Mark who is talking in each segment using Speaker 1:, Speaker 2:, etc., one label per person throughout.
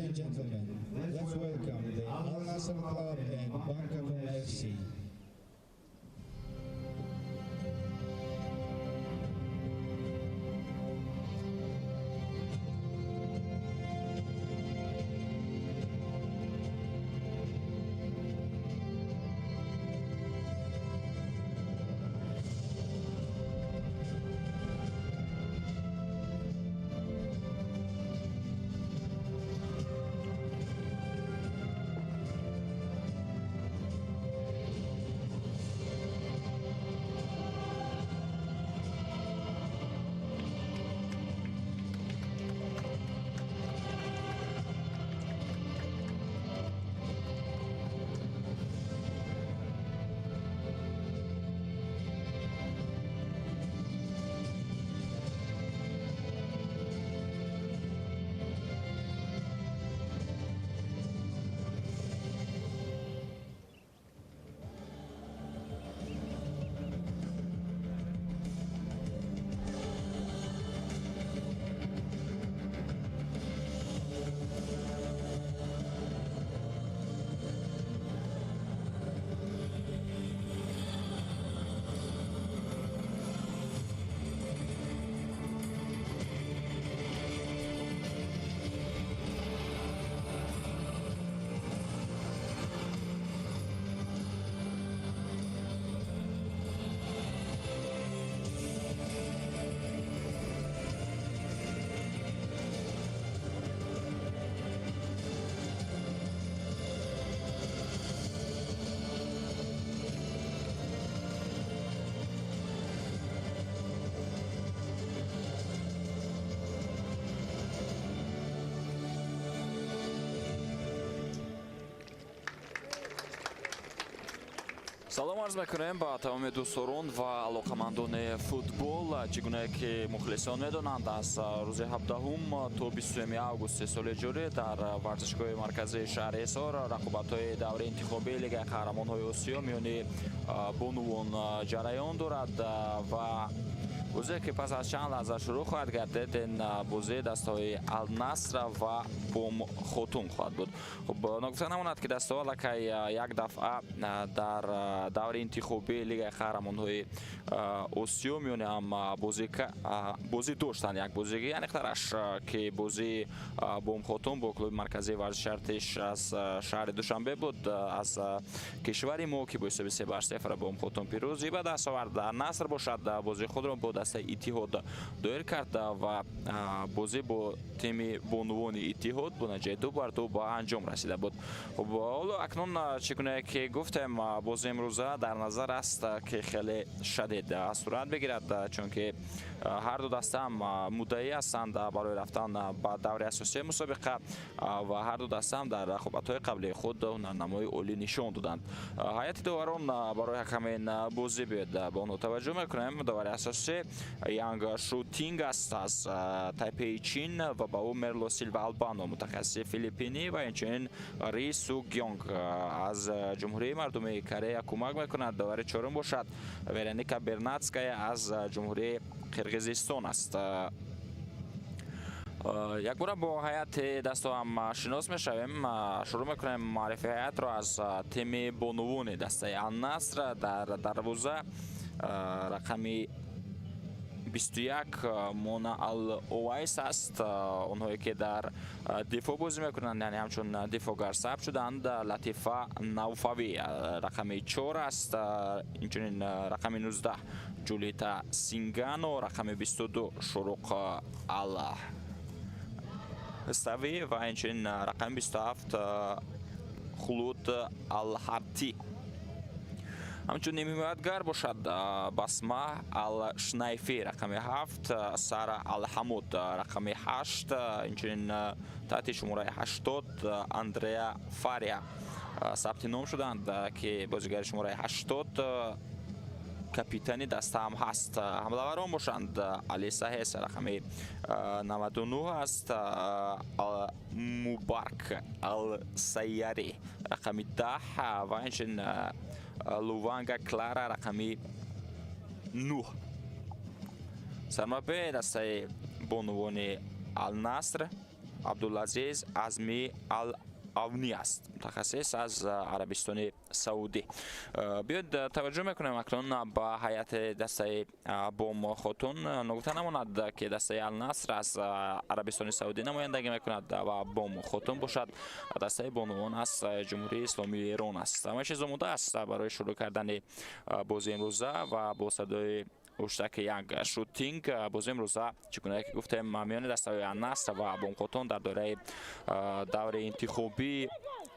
Speaker 1: and gentlemen, let's welcome the Al Nasr Club and Bam Khatoon FC.
Speaker 2: Салом арз мекунем ба тамоми дӯстдорон ва алоқамандони футбол. Чӣ гунае ки мухлисон медонанд, аз рӯзи 17 то 20 августи соли ҷорӣ дар варзишгоҳи марказии шаҳри Ҳисор рақобатҳои даври интихобии Лигаи қаҳрамонҳои Осиё миёни бонувон ҷараён дорад ва бозие ки пас аз чанд лаҳза шурӯъ хоҳад гардид, ин бозии дастаҳои Алнаср ва Бом Хотун хоҳад буд. Хуб, ногуфта намонад, ки дастаҳо аллакай як дафъа дар даври интихобии Лигаи қаҳрамонҳои Осиё миёни ҳам бозӣ доштанд. Як бозии аниқтараш, ки бозии Бом Хотун бо клуби марказии варзиши Артиш аз шаҳри Душанбе буд, аз кишвари мо, ки бо ҳисоби 3-0 Бом Хотун пирӯзӣ ба даст овард. Наср бошад, бозии худро бо дастаи Иттиҳод доир кард ва бозӣ бо тими бонувони Иттиҳод бо натиҷаи 2-2 ба анҷом расида буд. Хуб, ҳоло акнун, чӣ гунае ки гуфтем, бози имрӯза дар назар аст, ки хеле шадид сурат бигирад, чунки ҳар ду даста ҳам муддаӣ ҳастанд барои рафтан ба даври асосии мусобиқа ва ҳар ду даста ҳам дар рақобатҳои қаблии худ ҳунарнамои олӣ нишон доданд. Ҳайати доварон барои ҳакамин бозӣ, биёед ба онҳо таваҷҷӯҳ мекунем. Довари асосӣ Янг Шутинг аст аз Тайпеи Чин ва ба ӯ Мерло Силва Албано, мутахассиси филиппинӣ, ва инчунин Ри Су Гёнг аз Ҷумҳурии Мардумии Корея кӯмак мекунад. Довари чорум бошад, Вероника Бернатская аз Ҷумҳурии Қирғизистон аст. Якбора бо ҳайати дастаҳам шинос мешавем. Шурӯъ мекунем маърифи ҳайатро аз тими бонувони дастаи Алнаср. Дар дарвоза рақами 21 Мона Ал Овайс аст. Онҳое ки дар дифоъ бозӣ мекунанд, яъне ҳамчун дифоъгар сабт шуданд, Латифа Навфавӣ рақами 4 аст, инчунин рақами 19 Ҷулита Сингано, рақами 22 Шуруқ Ал Ҳиставӣ ва инчунин рақами 27 Хулуд Алҳартӣ. Ҳамчун нимҳимоятгар бошад, Басма Алшнайфӣ рақами 7, Сара Алҳамуд рақами 8, инчунин таҳти шумораи 80 Андреа Фария сабти ном шуданд, ки бозигари шумораи 80 капитани даста ҳам ҳаст. Ҳамлаварон бошанд, Алиса Ҳес рақами 99 аст, Мубарк Алсайяри рақами 10 ва инчунин Луванга Клара рақами 9. Сармураббии дастаи бонувони Алнаср Абдулазиз Азми Ал Авни аст, мутахассис аз Арабистони Саудӣ. Биёед таваҷҷӯҳ мекунем акнун ба ҳайати дастаи Бомхотун. Ногуфта намонад, ки дастаи Алнаср аз Арабистони Саудӣ намояндагӣ мекунад ва Бомхотун бошад дастаи бонувон аз Ҷумҳурии Исломии Эрон аст. Ҳама чиз омода аст барои шурӯъ кардани бозии имрӯза ва бо садои уштаки як шутинг бози имрӯза, чӣ гуна ки гуфтем, миёни дастаҳои Алнаср ва Бомхотун дар доираи даври интихобии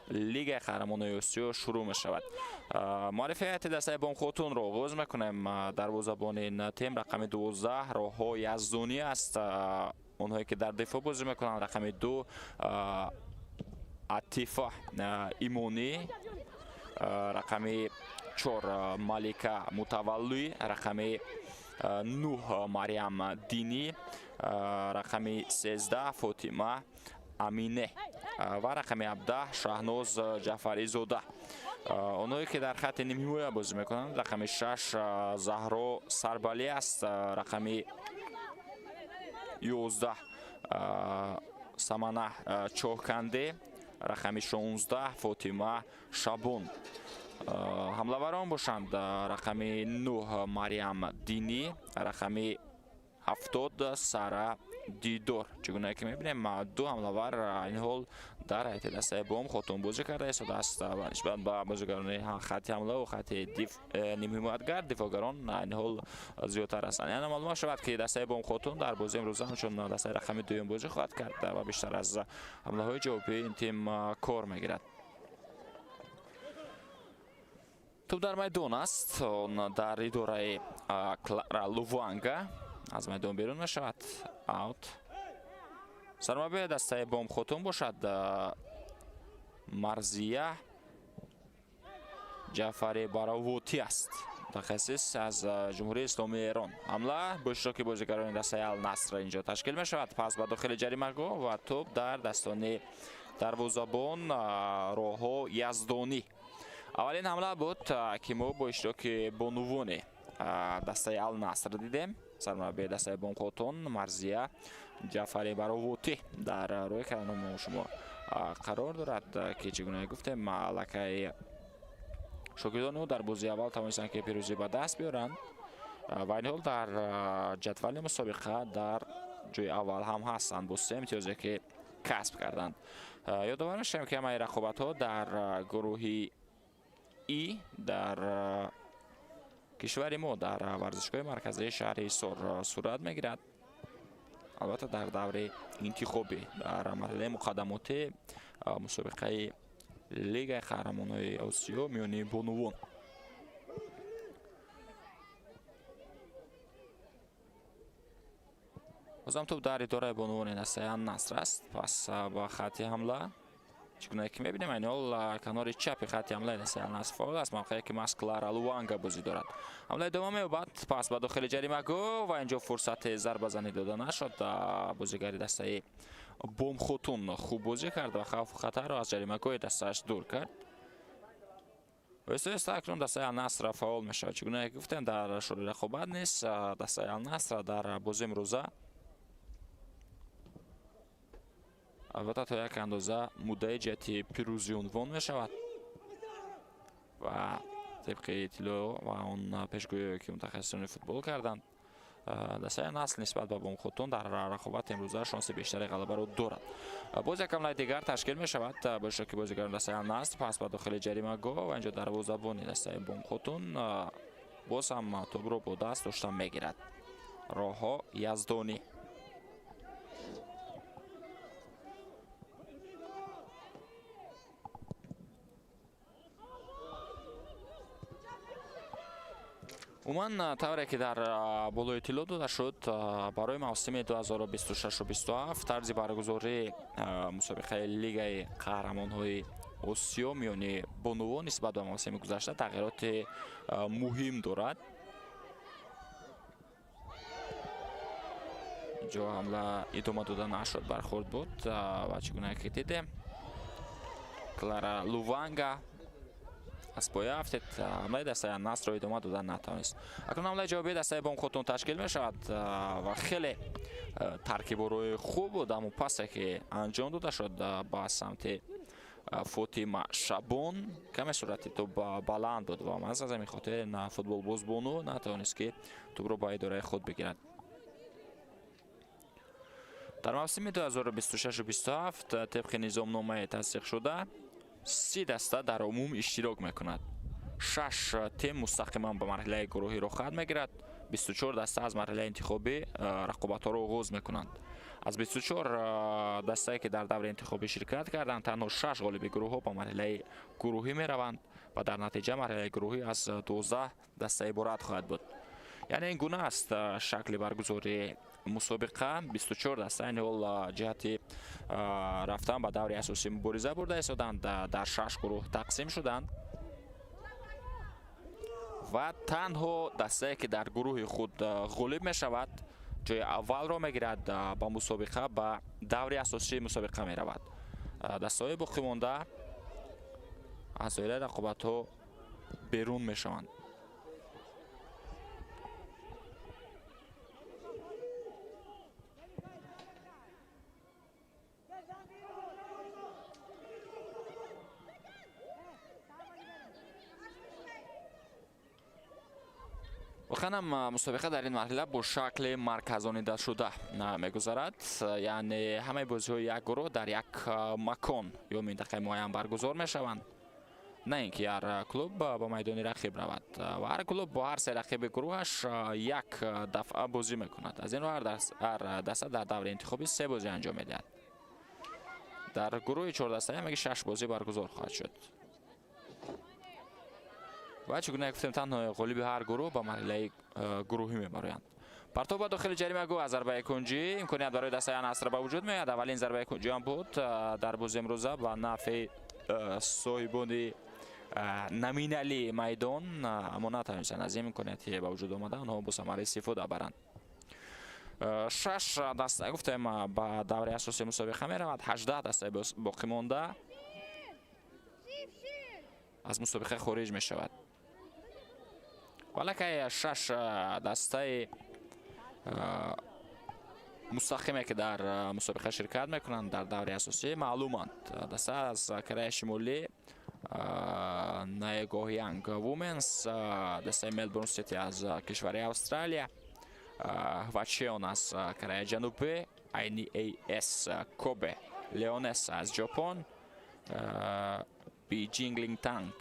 Speaker 2: Лигаи қаҳрамонони Осиё шурӯъ мешавад. Муаррифи ҳайати дастаи Бомхотунро оғоз мекунем. Дарвозабони ин тим рақами 12 Роҳҳо Яздонӣ аст. Онҳое ки дар дифоъ бозӣ мекунанд, рақами 2 Атифа Имонӣ, рақами 4 Малика Мутаваллӣ, рақами 9 Марьям Динӣ, рақами 13 Фотима Амине ва рақами 17 Шаҳноз Ҷаъфаризода. Онҳое ки дар хатти нимҳимоя бозӣ мекунанд, рақами 6 Заҳро Сарбалӣ аст, рақами 11 Самана Чоҳканде, рақами 16 Фотима Шабон. Ҳамлаварон бошанд, рақами 9 Марьям Динӣ, рақами 70 Сара Дидор. Чӣ гуна ки мебинем, ду ҳамлавар ин ҳол дар ҳайати дастаи Бомхотун бозӣ карда истодааст ва нисбат ба бозигарони хатти ҳамла ва хатти нимҳимоятгар дифоъгарон ин ҳол зиёдтар ҳастанд. Яъне маълум шавад, ки дастаи Бомхотун дар бозии имрӯза ҳамчун дастаи рақами дуюм бозӣ хоҳад кард ва бештар аз ҳамлаҳои ҷавобии ин тим кор мегирад. Тӯб дар майдон аст, он дар идораи Клара Луванга аз майдон берун мешавад. Аут. Сармураббии дастаи Бомхотун бошад Марзия Ҷаъфари Баровотӣ аст, мутахассис аз Ҷумҳурии Исломии Эрон. Ҳамла бо иштироки бозигарони дастаи Алнаср инҷо ташкил мешавад. Пас ба дохили ҷаримагоҳ ва тӯб дар дастони дарвозабон Роҳҳо Яздонӣ. Аввалин ҳамла буд, ки мо бо иштироки бонувони дастаи Алнаср дидем. Сармураббии дастаи Бомхотун Марзия Ҷаъфари Баровотӣ дар рӯи канали шумо қарор дорад, ки чӣ гуна гуфтем, аллакай шогирдони ӯ дар бозии аввал тавонистанд, ки пирӯзӣ ба даст биёранд ва ин ҳол дар ҷадвали мусобиқа дар ҷои аввал ҳам ҳастанд бо се имтиёзе ки касб карданд. Ёдовар мешавем, ки ҳамаи рақобатҳо дар гурӯҳи И дар кишвари мо дар варзишгоҳи марказии шаҳри Ҳисор сурат мегирад. Албатта, дар даври интихобӣ, дар марҳилаи муқаддамотӣ мусобиқаи Лигаи қаҳрамонҳои Осиё миёни бонувон. Бозам тӯб дар идораи бонувони дастаи Наср аст. Пас ба хатти ҳамла, чӣ гуна ки мебинем, айни ҳол канори чапи хатти ҳамлаи дастаи Алнаср фаъол аст, мавқее ки маҳз Клара Луанга бозӣ дорад. Ҳамла идома меёбад, пас ба дохили ҷаримагоҳ ва инҷо фурсати зарбазанӣ дода нашуд. Бозигари дастаи Бомхотун хуб бозӣ кард ва хавфу хатарро аз ҷаримагоҳи дастааш дур кард. Оҳиста оҳиста акнун дастаи Алнаср фаъол мешавад. Чӣ гуна ки гуфтем, дар шӯри рақобат низ дастаи Алнаср дар бозии имрӯза албатта то як андоза муддаи ҷиҳати пирӯзӣ унвон мешавад ва тибқи иттилоъ ва он пешгӯие ки мутахассисони футбол карданд, дастаи Насл нисбат ба Бомхотун дар рақобати имрӯза шонси бештари ғалабаро дорад. Боз як ҳамлаи дигар ташкил мешавад бо иштироки бозигарони дастаи Наср. Пас ба дохили ҷаримагоҳ ва инҷо дарвозабони дастаи Бомхотун боз ҳам тӯбро бо даст дошта мегирад. Роҳҳо Яздонӣ. Умуман, тавре ки дар болои иттилоъ дода шуд, барои мавсими 2026-27 тарзи баргузории мусобиқаи Лигаи қаҳрамонҳои Осиё миёни бонувон нисбат ба мавсими гузашта тағйироти муҳим дорад. Инҷо ҳамла идома дода нашуд, бархӯрд буд ва чӣ гуна ки дидем, Клара Луванга Аз поя афтед, ҳамлаи дастаи Насрро идома дода натавонист. Акнун ҳамлаи ҷавобии дастаи Бонк-Хотун ташкил мешавад ва хеле таркиборои хуб буд, аммо пасе ки анҷом дода шуд ба самти Фотима Шабон, каме суръати тӯб баланд буд ва маҳз аз ҳамин хотир на футболбоз Бону натавонист, ки тӯбро ба идораи худ бигирад. Дар мавсими 2026-27 тибқи низомномаи тасдиқшуда 30 даста дар умум иштирок мекунад. 6 тим мустақиман ба марҳилаи гурӯҳӣ роҳхат мегирад, 24 даста аз марҳилаи интихобӣ рақобатҳоро оғоз мекунанд. Аз 24 дастае, ки дар даври интихобӣ ширкат карданд, танҳо 6 ғолиби гурӯҳҳо ба марҳилаи гурӯҳӣ мераванд ва дар натиҷа марҳилаи гурӯҳӣ аз 12 даста иборат хоҳад буд. Яъне ин гуна аст шакли баргузории мусобиқа. 24 даста айни ҳол ҷиҳати рафтан ба даври асосӣ мубориза бурда истоданд, дар 6 гурӯҳ тақсим шуданд ва танҳо дастае, ки дар гурӯҳи худ ғолиб мешавад, ҷои аввалро мегирад, ба мусобиқа, ба даври асосии мусобиқа меравад. Дастаҳои боқимонда аз доираи рақобатҳо берун мешаванд. Воқеан ҳам мусобиқа дар ин марҳила бо шакли марказонидашуда мегузарад, яъне ҳамаи бозиҳои як гурӯҳ дар як макон ё минтақаи муайян баргузор мешаванд, на ин ки ҳар клуб ба майдони рақиб равад ва ҳар клуб бо ҳар се рақиби гурӯҳаш як дафъа бозӣ мекунад. Аз ин рӯ ҳар даста дар даври интихобӣ се бозӣ анҷом медиҳад. Дар гурӯҳи чордастаӣ ҳамагӣ шаш бозӣ баргузор хоҳад шуд ва чӣ гуна гуфтем, танҳо ғолиби ҳар гурӯҳ ба марҳилаи гурӯҳӣ мебароянд. Партов ба дохили ҷаримагоҳ аз зарбаи кунҷӣ, имконият барои дастаи Наср ба вуҷуд меояд. Аввалин зарбаи кунҷӣ ҳам буд дар бози имрӯза ба нафъи соҳибони номиналии майдон, аммо натавонистанд аз ин имконияти ба вуҷуд омада онҳо бо самара истифода баранд. Шаш даста, гуфтем, ба давраи асосии мусобиқа меравад, 18 дастаи боқӣ монда аз мусобиқа хориҷ мешавад. Валакай шаш дастаи мустақиме, ки дар мусобиқа ширкат мекунанд дар давраи асосӣ, маълуманд. Даста аз Кореяи Шимолӣ Наегоҳянг Вуменс, дастаи Мелбурн Сити аз кишвари Австралия, Хвачеон аз Кореяи Ҷанубӣ, Айниас Кобе Леонес аз Ҷопон, Бейҷинг Линтанг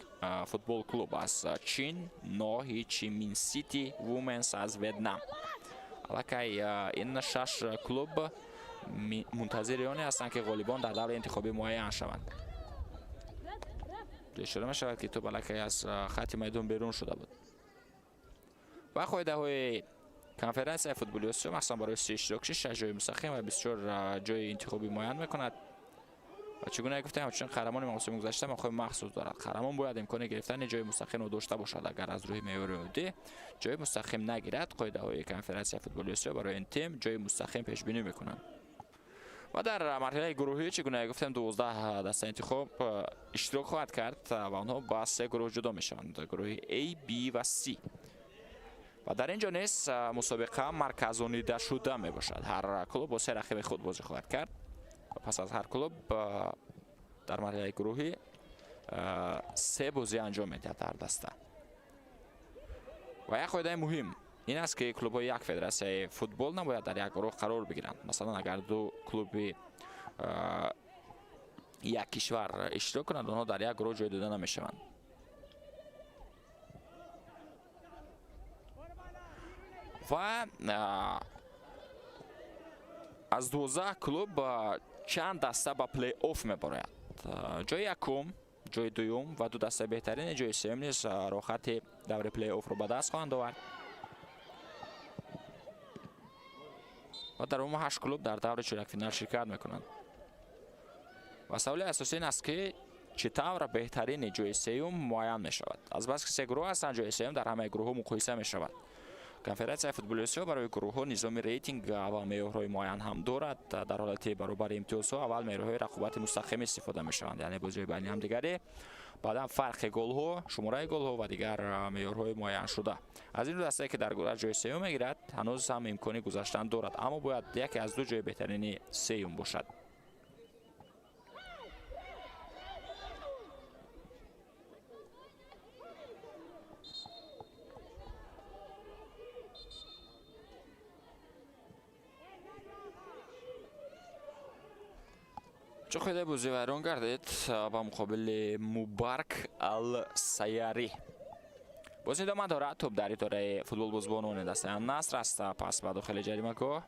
Speaker 2: футбол клуб аз Чин, Нохи Чимин Сити Вуменс аз Ветнам. Аллакай ин шаш клуб мунтазири оне ҳастанд, ки ғолибон дар даври интихобӣ муайян шаванд. Ишора мешавад, ки тӯб аллакай аз хатти майдон берун шуда буд. Ва қоидаҳои конфедератсияи футболи Осиё, махсусан барои се иштирокчӣ, шаш ҷои мустақим ва 24 ҷои интихобӣ муайян мекунад. Ва чӣ гуна гуфтем, ҳамчунин қаҳрамони мавсими гузашта мақоми махсус дорад. Қаҳрамон бояд имкони гирифтани ҷои мустақимро дошта бошад. Агар аз рӯи меъёри оддӣ ҷои мустақим нагирад, қоидаҳои конфедератсияи футболи Осиё барои ин тим ҷои мустақим пешбинӣ мекунанд. Ва дар марҳилаи гурӯҳӣ, чӣ гуна гуфтем, 12 даста интихоб иштирок хоҳад кард ва онҳо ба се гурӯҳ ҷудо мешаванд: гурӯҳи A, B ва C. Ва дар ин ҷо низ мусобиқа марказонидашуда мебошад. Ҳар клуб бо се рақиби худ бозӣ хоҳад кард ва пас аз ҳар клуб дар марҳилаи гурӯҳӣ се бозӣ анҷом медиҳад ҳар даста. Ва як қоидаи муҳим ин аст, ки клубҳои як федератсияи футбол набояд дар як гурӯҳ қарор бигиранд. Масалан, агар ду клуби як кишвар иштирок кунанд, онҳо дар як гурӯҳ ҷой дода намешаванд. Ва аз 12 клуб чанд даста ба плей-офф мебарояд. Ҷои якум, ҷои дуюм ва ду дастаи беҳтарини ҷои сеюм низ роҳхати даври плей-оффро ба даст хоҳанд овард. Ва дар умум ҳашт клуб дар даври чорякфинал ширкат мекунанд. Ва саволи асосӣ ин аст, ки чӣ тавр беҳтарини ҷои сеюм муайян мешавад. Азбаски се гурӯҳ ҳастанд, ҷои сеюм дар ҳамаи гурӯҳҳо муқоиса мешавад. Конфедератсияи футболи Осиё барои гурӯҳҳо низоми рейтинг ва меъёрҳои муайян ҳам дорад. Дар ҳолати баробари имтиёзҳо аввал меъёрҳои рақобати мустақим истифода мешаванд, яъне бозиҳои байни ҳамдигарӣ, баъдан фарқи голҳо, шумораи голҳо ва дигар меъёрҳои муайяншуда. Аз ин рӯ дастае, ки дар гурӯҳ ҷои сеюм мегирад, ҳанӯз ҳам имкони гузаштан дорад, аммо бояд яке аз ду ҷои беҳтарини сеюм бошад. Чӯхида бозӣ вайрон гардид ба муқобили Мубарк Ал-Саярӣ. Бозӣ идома дорад. Тӯб дар идораи футболбозбонони дастаи Ан-Наср аст. Пас ба дохили ҷаримагоҳ,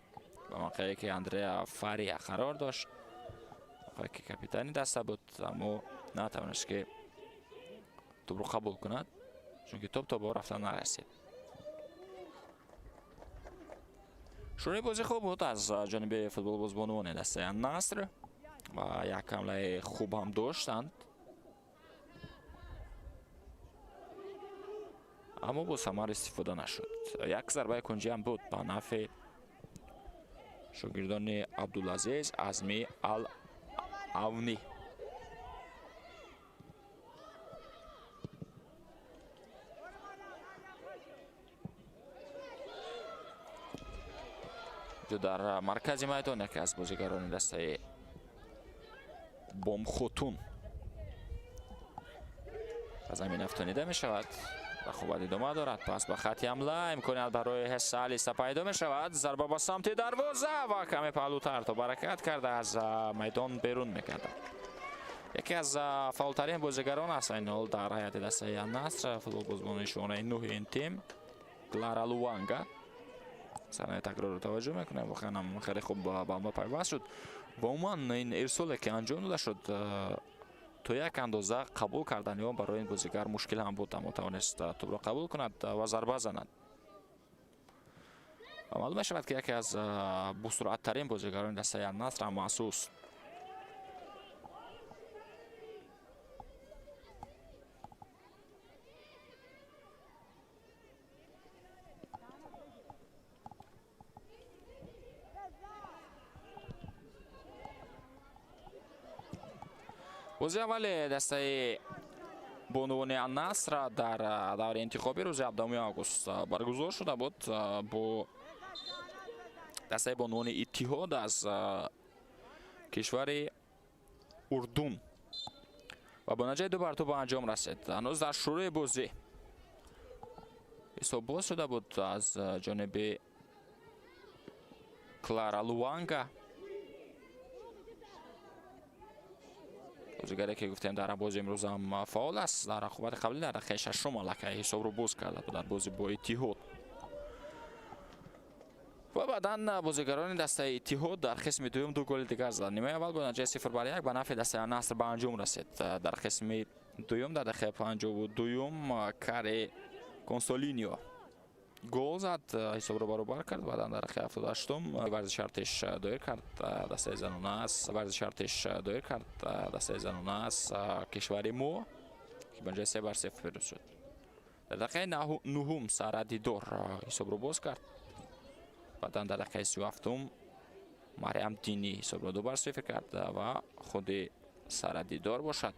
Speaker 2: ба мавқее ки Андреа Фария қарор дошт, мавқее ки капитани даста буд, аммо натавонист ки тӯбро қабул кунад, чунки тӯб то ба рафтан нарасид. Шурӯи бозӣ хуб буд аз ҷониби футболбозбонони дастаи Ан-Наср ва як ҳамлаи хуб ҳам доштанд, аммо бо самар истифода нашуд. Як зарбаи кунҷӣ ҳам буд ба нафъи шогирдони Абдулазиз Азми Ал Авнӣ. Дар маркази майдон яке аз бозигарони дастаи Бомхотун аз замин афтонида мешавад. Рақобат идома дорад. Пас ба хати ҳамла имконият барои Ҳесалиса пайдо мешавад. Зарба ба самти дарвоза ва каме паҳлӯтар то баракат карда аз майдон берун мегардад. Яке аз фаъолтарин бозигарон аст айни ҳол дар ҳайати дастаи Ан-Наср, футболбозбони шумораи нӯҳи ин тим Клара Луанга. Саҳнаи такрорро таваҷҷӯҳ мекунем. Воқеан ҳам хеле хуб ба ҳамла пайваст шуд ва умуман ин ирсоле ки анҷом дода шуд, то як андоза қабул кардани он барои ин бозигар мушкил ҳам буд, аммо тавонист тӯбро қабул кунад ва зарба занад. Маълум мешавад, ки яке аз босуръаттарин бозигарони дастаи Ан-Наср ҳам маҳсус. Бозии аввали дастаи бонувони Ан-Наср дар даври интихобӣ рӯзи 17 август баргузор шуда буд бо дастаи бонувони Иттиҳод аз кишвари Урдун ва бо натиҷаи 2-2 ба анҷом расид. Ҳанӯз дар шурӯи бозӣ ҳисоб боз шуда буд аз ҷониби Клара Луанга, бозигаре ки гуфтем дар бозии имрӯз ҳам фаъол аст. Дар рақобати қаблӣ дар дақиқаи шашум аллакай ҳисобро боз карда буд дар бозӣ бо Иттиҳод ва баъдан бозигарони дастаи Иттиҳод дар қисми дуюм ду голи дигар заданд. Нимаи аввал бо натиҷаи 0-1 ба нафъи дастаи Ан-Наср ба анҷом расид. Дар қисми дуюм дар дақиқаи 52 Каре Консолинио гол зад, ҳисобро баробар кард. Баъдан дар дақиқаи 78 варзиши артиш доир кард дастаи занона аз варзиши артиш доир кард дастаи занона аз кишвари мо, ки ба ҷои 3-0 пирӯз шуд. Дар дақиқаи нуҳум Сара Дидор ҳисобро боз кард. Баъдан дар дақиқаи 37 Мариам Динӣ ҳисобро 2-0 кард ва худи Сара Дидор бошад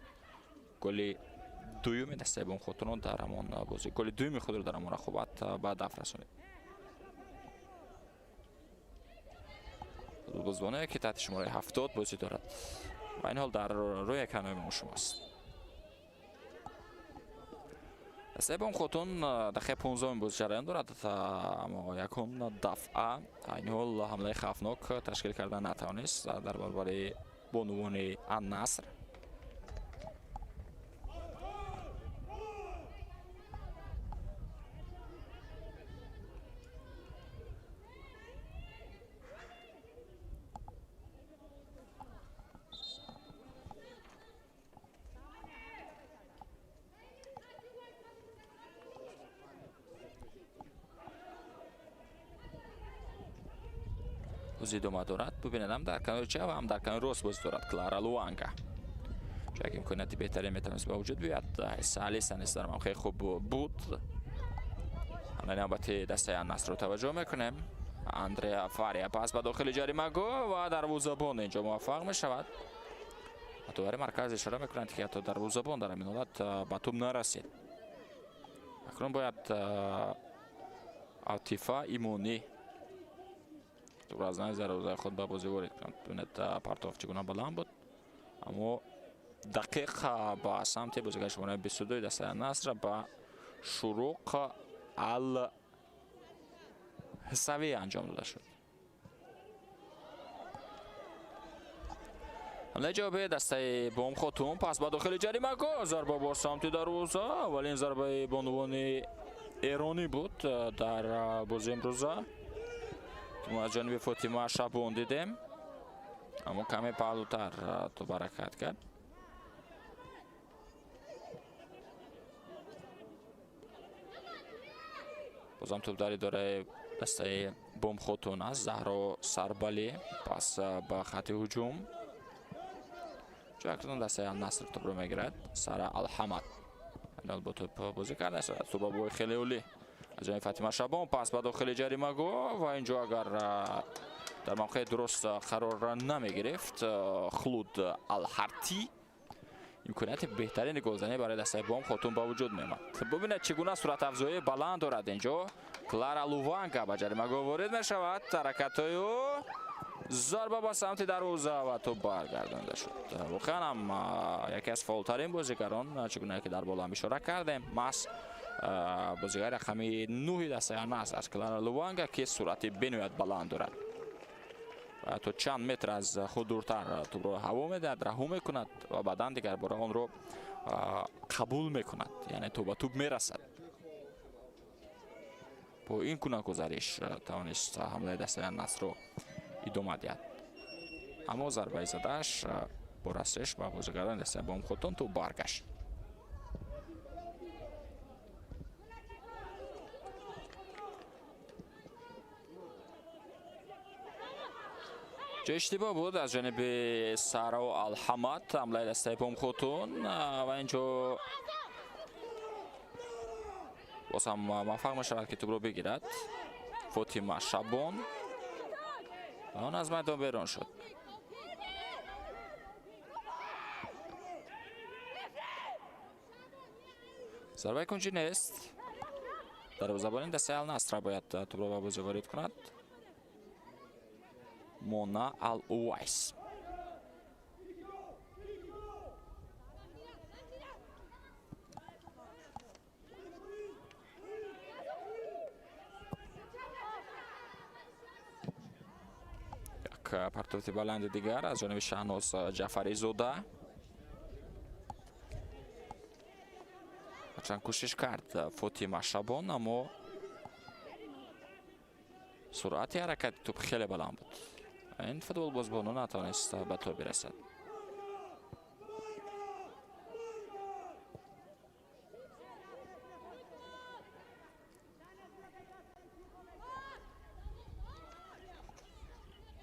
Speaker 2: голи дуюми дастаи Бомхотунро дар ҳамон бозӣ, голи дуюми худро дар ҳамон рақобат ба дафт расонид. Футболбозбоне ки таҳти шумораи 70 бозӣ дорад ва ин ҳол дар рӯи экранҳои мо шумост. Дастаи Бомхотун дақиқаи 15 бозӣ ҷараён дорад, аммо якум дафъа айни ҳол ҳамлаи хавфнок ташкил карда натавонист дар баробари бонувони Ан-Наср. Бозӣ идома дорад. Бубинед, ҳам дар канори чап ва ҳам дар канори рост бозӣ дорад Клара Луанга. Як имконияти беҳтарин метавонист ба вуҷуд биёяд. Салиса низ дар мавқеи хуб буд, Навбати дастаи Насрро таваҷҷӯҳ мекунем. Андреа Фария пас ба дохили ҷаримагоҳ ва дарвозабон инҷо муваффақ мешавад. Довари марказ ишора мекунанд, ки ҳатто дарвозабон дар ҳамин ҳолат ба тӯб нарасид. Акнун бояд Атифа Имонӣ тӯбро аз нави дарвозаи худ ба бозӣ ворид кунад. Бибинед, партов чӣ гуна баланд буд, аммо дақиқ ба самти бозигари шумораи 22 дастаи Наср ба Шуруқ Ал Ҳисавӣ анҷом дода шуд. Ҳамлаи ҷавобии дастаи Бомхотун пас ба дохили ҷаримагоҳ, зарба бо самти дарвоза. Аввалин зарбаи бонувони эронӣ буд дар бозии имрӯза. Мо аз ҷониби Фотима Шабон дидем, аммо каме паҳлӯтар тӯб ҳаракат кард. Бозам тӯб дар идораи дастаи Бомхотун аст. Заҳро Сарбалӣ пас ба хати ҳуҷум. Акнун дастаи Наср тӯбро мегирад. Сара Алҳамад бо тӯб бозӣ кардааст. Тӯба бо хеле олӣ аз ҷониби Фатима Шабон пас ба дохили ҷаримагоҳ ва инҷо агар дар мавқеи дуруст қарор намегирифт Хулуд Алҳартӣ, имконияти беҳтарини голзанӣ барои дастаи Бомхотун ба вуҷуд меомад. Бубинед, чӣ гуна суръатафзоии баланд дорад инҷо. Клара Луванга ба ҷаримагоҳ ворид мешавад. Ҳаракатҳои ӯ, зарба ба самти дарвоза ва тӯб баргардонда шуд. Воқеан ҳам яке аз фаъолтарин бозигарон, чӣ гуна ки дар боло ҳам ишора кардем, маҳз бозигари рақами 9 дастаи Наср аз Клара Луванга, ки суръати бениҳоят баланд дорад ва то чанд метр аз худ дуртар тӯбро ҳаво медиҳад, раҳо мекунад ва баъдан дигарбора онро қабул мекунад, яъне то ба тӯб мерасад. Бо ин гуна гузариш тавонист ҳамлаи дастаи Насрро идома диҳад, аммо зарбаи задааш бо расиш ба бозигарони дастаи Бомхотун тӯб баргашт. Ҷои иштибоҳ буд аз ҷониби Саро Алҳамад ҳамлаи дастаи Бомхотун ва инҷо боз ҳам муваффақ мешавад, ки тӯбро бигирад Фотима Шабон ва он аз майдон берун шуд. Зарбаи кунҷӣ нест. Дарвозабони дастаи Алнаср бояд тӯбро ба бозӣ ворид кунад. Мона Ал-Увайс. Як партофти баланди дигар аз ҷониби Шаҳноз Ҷаъфаризода. Ҳарчанд кӯшиш кард Фотима Шабон, аммо суръати ҳаракати тӯб хеле баланд буд. Ин футболбозбону натавонист ба тӯб бирасад.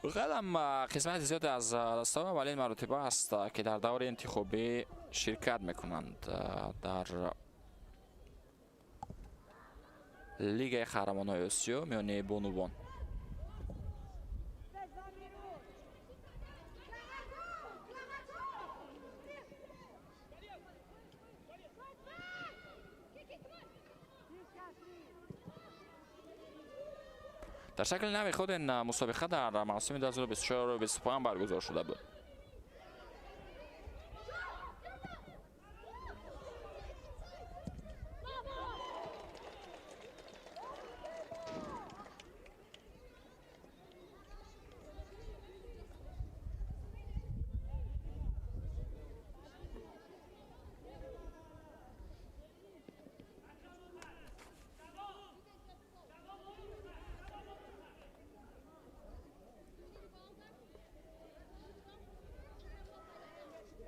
Speaker 2: Воқеан қисмати зиёде аз дастаҳо аввалин маротиба аст, ки дар даври интихобӣ ширкат мекунанд дар Лигаи қаҳрамонҳои Осиё миёни бонувон. Дар шакли нави худ ин мусобиқа дар мавсими 2024-25 баргузор шуда буд.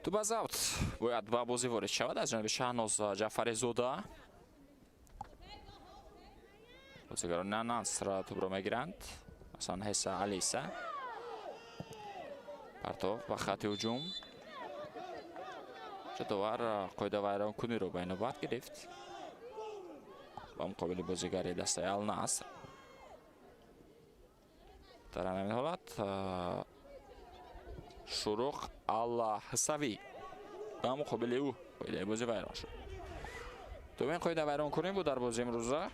Speaker 2: Тӯб аз аут бояд ба бозӣ ворид шавад аз ҷониби Шаҳноз Ҷаъфаризода. Бозигарони Наср тӯбро мегиранд. Масалан, Ҳеса Алиса. Партов ба хати ҳуҷум. Довар қоидавайронкуниро ба инобат гирифт. Ба муқобили бозигари дастаи Ал-Наср. Дар ҳамин ҳолат Шуруқ Ал-Ҳисавӣ ба муқобили ӯ қоидаи бозӣ вайрон шуд. Дуюмин қоида вайронкунӣ буд дар бозии имрӯза,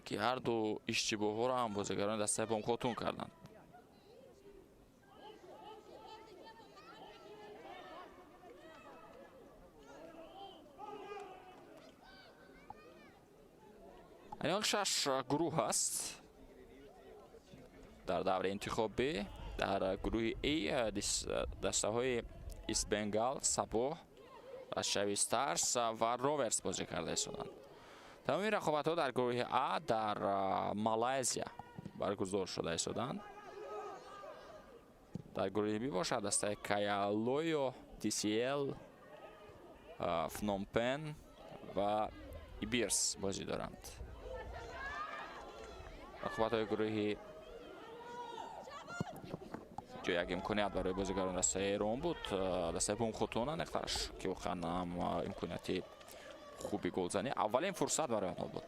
Speaker 2: ки ҳар ду иштибоҳҳоро ҳам бозигарони дастаи Бомхотун карданд. Айни ҳол шаш гурӯҳ аст дар давраи интихобӣ. Дар гурӯҳи А дастаҳои Ист Бенгал, Сабоҳ, Рашави Старс ва Роверс бозӣ карда истоданд. Тамоми рақобатҳо дар гурӯҳи А дар Малайзия баргузор шуда истоданд. Дар гурӯҳи Б бошад дастаи Каялойо, DCL, Фномпен ва Ибирс бозӣ доранд. Рақобатҳои гурӯҳи ҷо як имконият барои бозигарон дастаи Эрон буд. Дастаи Бумхотун аниқтараш, ки воқеан ҳам имконияти хуби голзанӣ аввалин фурсат барои онҳо буд.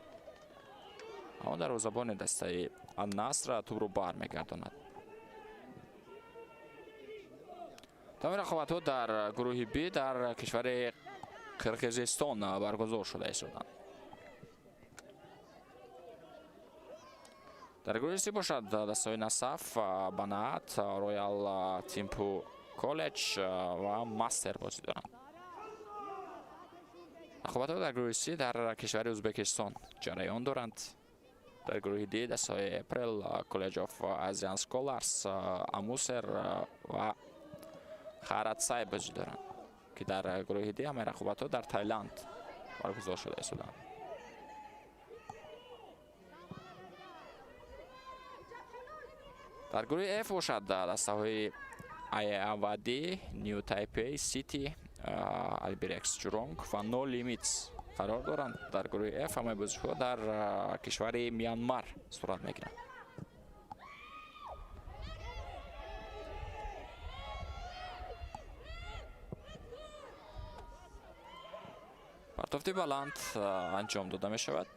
Speaker 2: Аммо дарвозабони дастаи Ан-Наср тӯбро бармегардонад. Тамоми рақобатҳо дар гурӯҳи Б дар кишвари Қирғизистон баргузор шуда истоданд. Дар гурӯҳи С бошад дастаҳои Насаф, Банаат, Роял Тимпу Коллеҷ ва Мастер бозӣ доранд. Рақобатҳо дар гурӯҳи С дар кишвари Ӯзбекистон ҷараён доранд. Дар гурӯҳи Д дастаҳои Эпрел, College of Asian Scholars, Амусер ва Харатсай бозӣ доранд, ки дар гурӯҳи Д ҳамаи рақобатҳо дар Таиланд баргузор шуда истоданд. Дар гурӯҳи F бошад дастаҳои Айавади, Нью Тайпей Сити, Албирекс Ҷуронг ва No Limits қарор доранд. Дар гурӯҳи F ҳамаи бозиҳо дар кишвари Мянмар сурат мегиранд. Партофти баланд анҷом дода мешавад.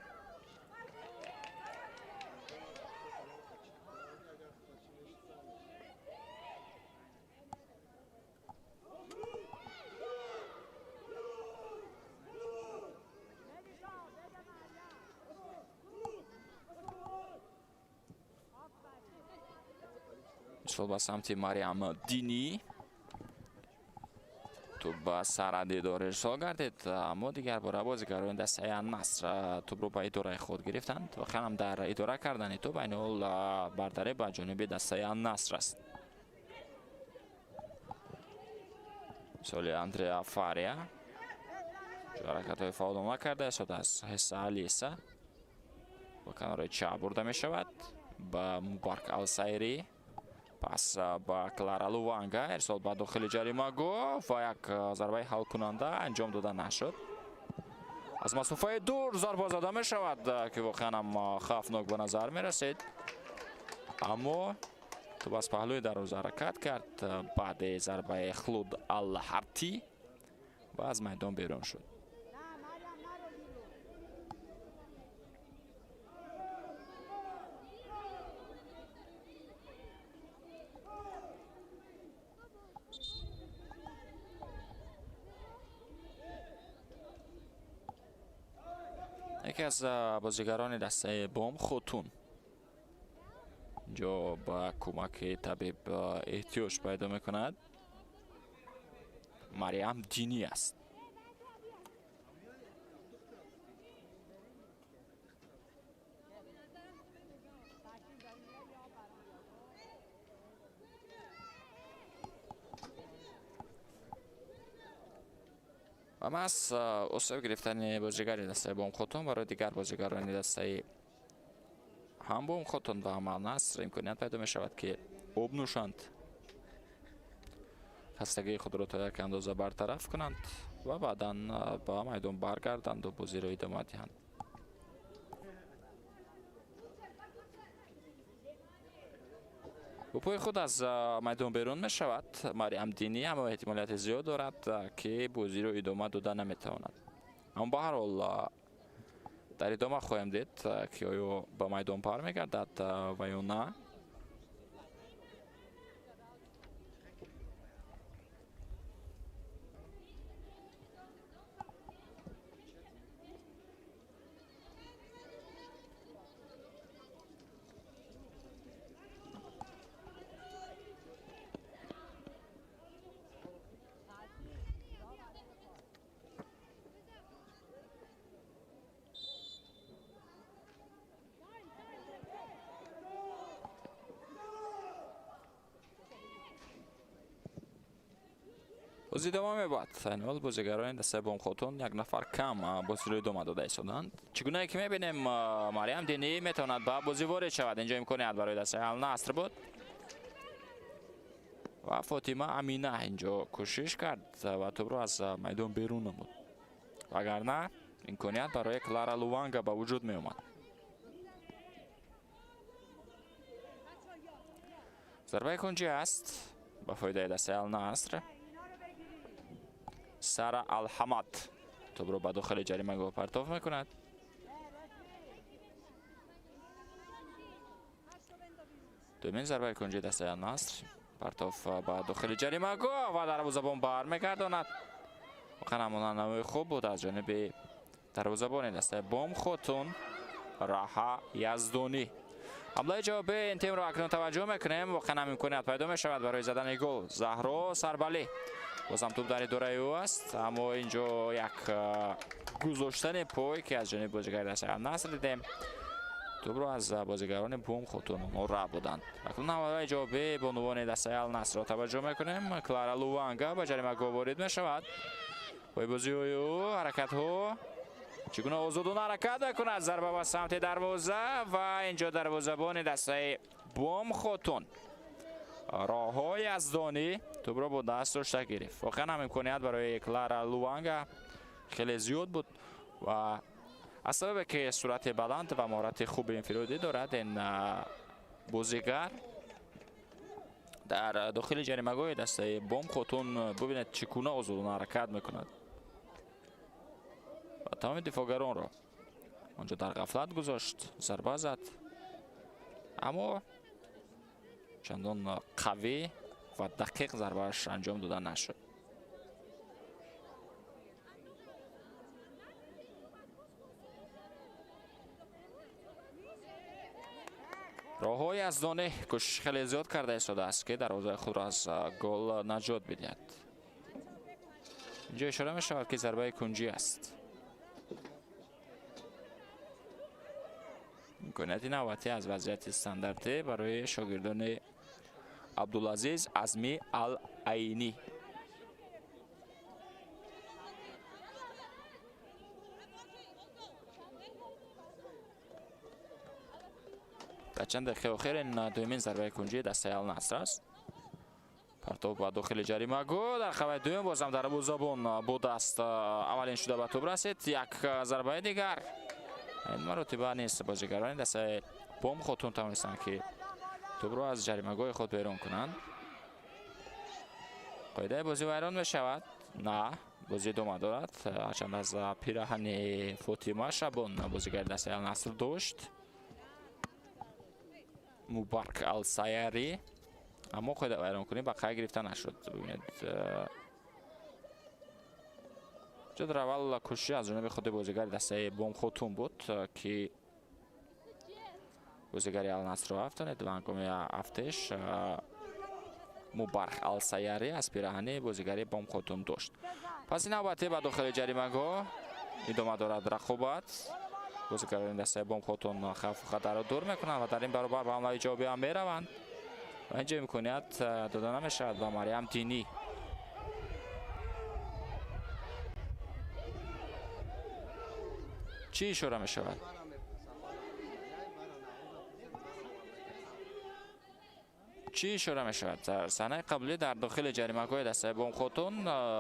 Speaker 2: Мисол ба самти Мариам Динӣ. Тӯб ба сарҳади идора ирсол гардид, аммо дигар бора бозигарони дастаи Ан-Наср тӯбро ба идораи худ гирифтанд. Воқеан ҳам дар идора кардани тӯб айни ҳол бартарӣ ба ҷониби дастаи Ан-Наср аст. Мисоли Андреа Фария ҳаракатҳои фаъолона карда истода аз Ҳесса Алиса ба канори чап бурда мешавад ба Мубарк Алсайрӣ, пас ба Клара Луванга ирсол ба дохили ҷаримагоҳ ва як зарбаи ҳалкунанда анҷом дода нашуд. Аз масофаи дур зарба зада мешавад, ки воқеан ҳам хавфнок ба назар мерасид, аммо тӯб аз паҳлӯи дарвоза ҳаракат кард баъди зарбаи Хлуд Алҳартӣ ва аз майдон берун шуд. Яке аз бозигарони дастаи Бом Хотун инҷо ба кӯмаки табиб эҳтиёҷ пайдо мекунад. Мариам Динӣ аст. Ва маҳз осеб гирифтани бозигари дастаи Бомхотун барои дигар бозигарони дастаи ҳам Бомхотун ва ҳам Ал-Наср имконият пайдо мешавад, ки об нӯшанд, хастагии худро то як андоза бартараф кунанд ва баъдан ба майдон баргарданду бозиро идома диҳанд. Бо пои худ аз майдон берун мешавад Мариам Динӣ, аммо эҳтимолияти зиёд дорад, ки бозиро идома дода наметавонад. Аммо ба ҳар ҳол Дар идома хоҳем дид, ки оё ба майдон бармегардад ва ё на. Бозӣ идома мебад. Айни бозигарони дастаи Бомхотун як нафар кам бозиро идома дода истоданд. Чӣ гунае ки мебинем, Мариям Динӣ метавонад ба бозӣ ворид шавад. Инҷо имконият барои дастаи Алнаср буд ва Фотима Амина инҷо кӯшиш кард ва тӯбро аз майдон берун намуд, вагарна имконият барои Клара Луванга ба вуҷуд меомад. Зарбаи кунҷӣ аст ба фоидаи дастаи Алнаср. Сара Алҳамад тӯбро ба дохили ҷаримагоҳ партоф мекунад. Дуюмин зарбаи кунҷии дастаи Алнаср, партоф ба дохили ҷаримагоҳ ва дарвозабон бармегардонад. Воқеан ҳамонанамои хуб буд аз ҷониби дарвозабони дастаи Бомхотун Раҳа Яздонӣ. Ҳамлаи ҷавобии ин тимро акнун таваҷҷӯҳ мекунем. Воқеан ҳам имконият пайдо мешавад барои задани гол. Заҳро Сарбалӣ, бозам тӯб дар идораи ӯ аст, аммо инҷо як гузоштани пой, ки аз ҷониби бозигари дастаи Алнаср дидем, тӯбро аз бозигарони Бомхотун онҳо ра буданд. Акнун ҳамлаи ҷавобии бонувони дастаи Алнасрро таваҷҷӯҳ мекунем. Клара Луванга ба ҷаримагоҳ ворид мешавад. Пойбозиҳои ӯ, ҳаракатҳо чӣ гуна озодона ҳаракат мекунад. Зарба ба самти дарвоза ва инҷо дарвозабони дастаи Бомхотун Роҳҳои Яздонӣ тӯбро бо даст дошта гирифт. Воқеан ҳам имконият барои Клара Луванга хеле зиёд буд ва аз сабабе ки суръати баланд ва маҳорати хуби инфиродӣ дорад, ин бозигар дар дохили ҷаримагоҳи дастаи Бомхотун бубинед чӣ гуна озодона ҳаракат мекунад ва тамоми дифоъгаронро онҷо дар ғафлат гузошт, зарба зад, аммо чандон қавӣ ва дақиқ зарбааш анҷом дода нашуд. Роҳҳои Яздонӣ кӯшиш хеле зиёд карда истодааст, ки дарвозаи худро аз гол наҷот бидиҳад. Инҷо ишора мешавад, ки зарбаи кунҷӣ аст. Имконияти навбатӣ аз вазъияти стандартӣ барои шогирдони Абдулазиз Азми Ал-Айнӣ. Дар чанд дақиқаи охир ин дуюмин зарбаи кунҷии дастаи Алнаср аст. Партов ба дохили ҷаримагоҳ, дар қабаи дуюм бозам дарвозабон бо даст аввалин шуда ба тӯб расид. Як зарбаи дигар. Ин маротиба низ бозигарони дастаи Бомхотун тавонистанд, ки тӯбро аз ҷаримагоҳи худ берун кунанд. Қоидаи бозӣ вайрон мешавад. На, бозӣ идома дорад. Ҳарчанд аз пираҳани Фотима Шабон бозигари дастаи Алнаср дошт Мубарк Алсаяри, аммо қоида вайронкунӣ ба қайд гирифта нашуд. Бибинед, ҷо дар аввал кӯшиш аз ҷониби худи бозигари дастаи Бомхотун буд, ки бозигари Алнасрро афтонид ва ҳангоми афтиш Мубарк Алсаяри аз пираҳани бозигари Бомхотун дошт. Пас ин навбатӣ ба дохили ҷаримагоҳ идома дорад рақобат. Бозигарони дастаи Бомхотун хавфу хатарро дур мекунанд ва дар ин баробар ба ҳамлаи ҷавобӣ ҳам мераванд ва инҷо имконият дода намешавад ба Мариям Динӣ. Чӣ ишора мешавад? Чӣ ишора мешавад? Дар саҳнаи қаблӣ дар дохили ҷаримагоҳи дастаи Бомхотун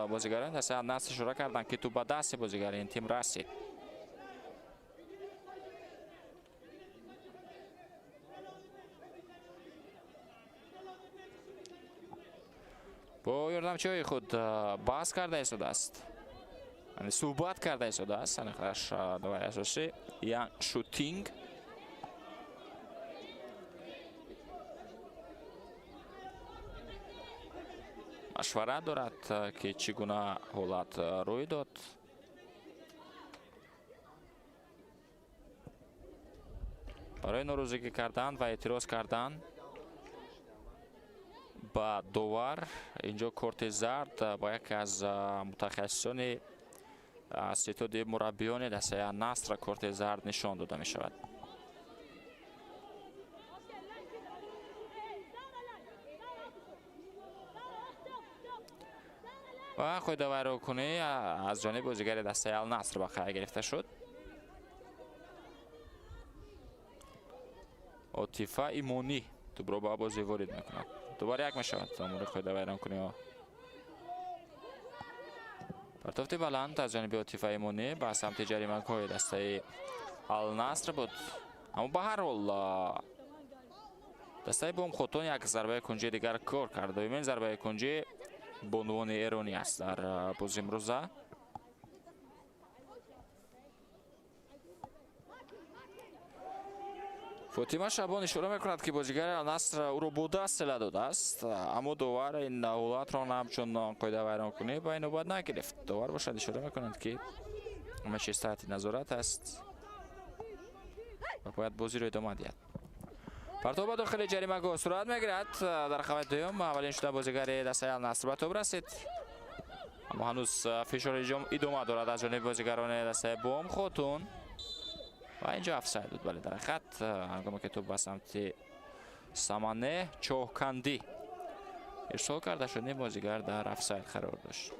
Speaker 2: бозигарони дастаи Алнаср ишора карданд, ки тӯб ба дасти бозигари ин тим расид. Бо ёрдамчиҳои худ баҳс карда истодааст. Суҳбат карда истодааст санихраш довари асосӣ Ян Шутинг. Машварат дорад, ки чӣ гуна ҳолат рӯй дод. Барои норозигӣ кардан ва эътироз кардан ба довар инҷо корти зард ба яке аз мутахассисони ситоди мураббиёни дастаи Алнаср корти зард нишон дода мешавад. Ва қоидавайронкунӣ аз ҷониби бозигари дастаи Алнаср ба қайд гирифта шуд. Отифа Имонӣ тӯбро ба бозӣ ворид мекунад. Дубора як мешавад омори қоидавайронкуниҳо. Партофти баланд аз ҷониби Отифа Имонӣ ба самти ҷаримагоҳи дастаи Алнаср буд. Аммо ба ҳар ҳол дастаи Бомхотун як зарбаи кунҷии дигар кор кард. Дуюмин зарбаи кунҷӣ бонувони эронӣ аст дар бози имрӯза. Фотима Шабон ишора мекунад, ки бозигари Алнаср ӯро бо даст сила додааст, аммо довар ин ҳолатро ҳамчун қоидавайронкунӣ ба ин навбат нагирифт. Довар бошад ишора мекунад, ки ҳама чиз таҳти назорат аст ва бояд бозиро идома диҳад. Партов ба дохили ҷаримагоҳ сурат мегирад. Дар қабати дуюм аввалин шуда бозигари дастаи Алнаср ба тӯб расид, аммо ҳанӯз фишори идома дорад аз ҷониби бозигарони дастаи Бомхотун. Ва инҷо офсайд буд, бале, дар ҳақиқат ҳангоме ки тӯб ба самти Самане Чоҳкандӣ ирсол карда шуд, ин бозигар дар офсайд қарор дошт.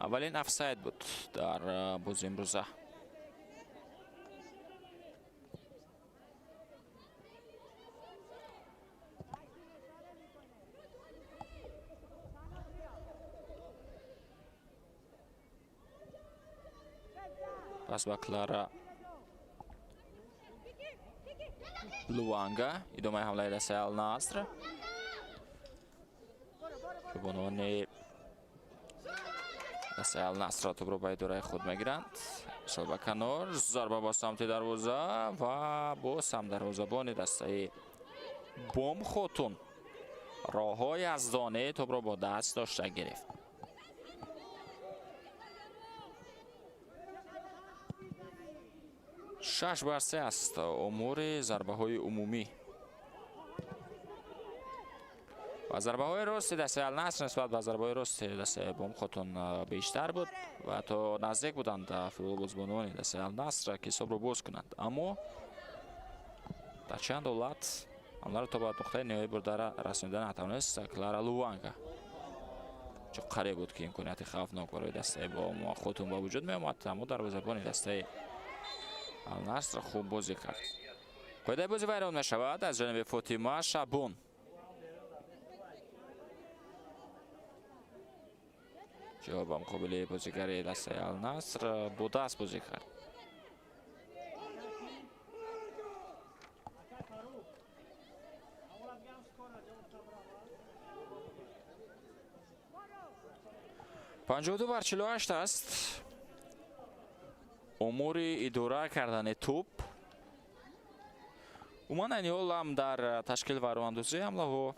Speaker 2: Аввалин офсайд буд дар бози имрӯза. Пас ба Клара Луанга идомаи ҳамлаи дастаи Алнаср. Бонувони дастаи Алнаср тӯбро ба идораи худ мегиранд. Ирсол ба канор, зарба ба самти дарвоза ва боз ҳам дарвозабони дастаи Бомхотун роҳҳои аздонӣ тӯбро бо даст дошта гирифт. 6-3 аст омори зарбаҳои умумӣ. Ва зарбаҳои рости дастаи Алнаср нисбат ба зарбаҳои рости дастаи Бомхотун бештар буд ва то наздик буданд футболбозбонони дастаи Алнаср, ки ҳисобро боз кунанд. Аммо дар чанд ҳолат ҳамларо то ба нуқтаи ниҳоӣ бурда расонида натавонист Клара Луанга. Чо қариб буд, ки имконияти хавфнок барои дастаи Бомхотун ба вуҷуд меомад, аммо дарвозабони дастаи Алнаср хуб бозӣ кард. Қоидаи бозӣ вайрон мешавад аз ҷониби Фотима Шабон. Ҷо ба муқобили бозигари дастаи Алнаср бо даст бозӣ кард. 52-48 аст. Омори идора кардани тӯб. Умуман айни ҳол ҳам дар ташкил ва роҳандозии ҳамлаҳо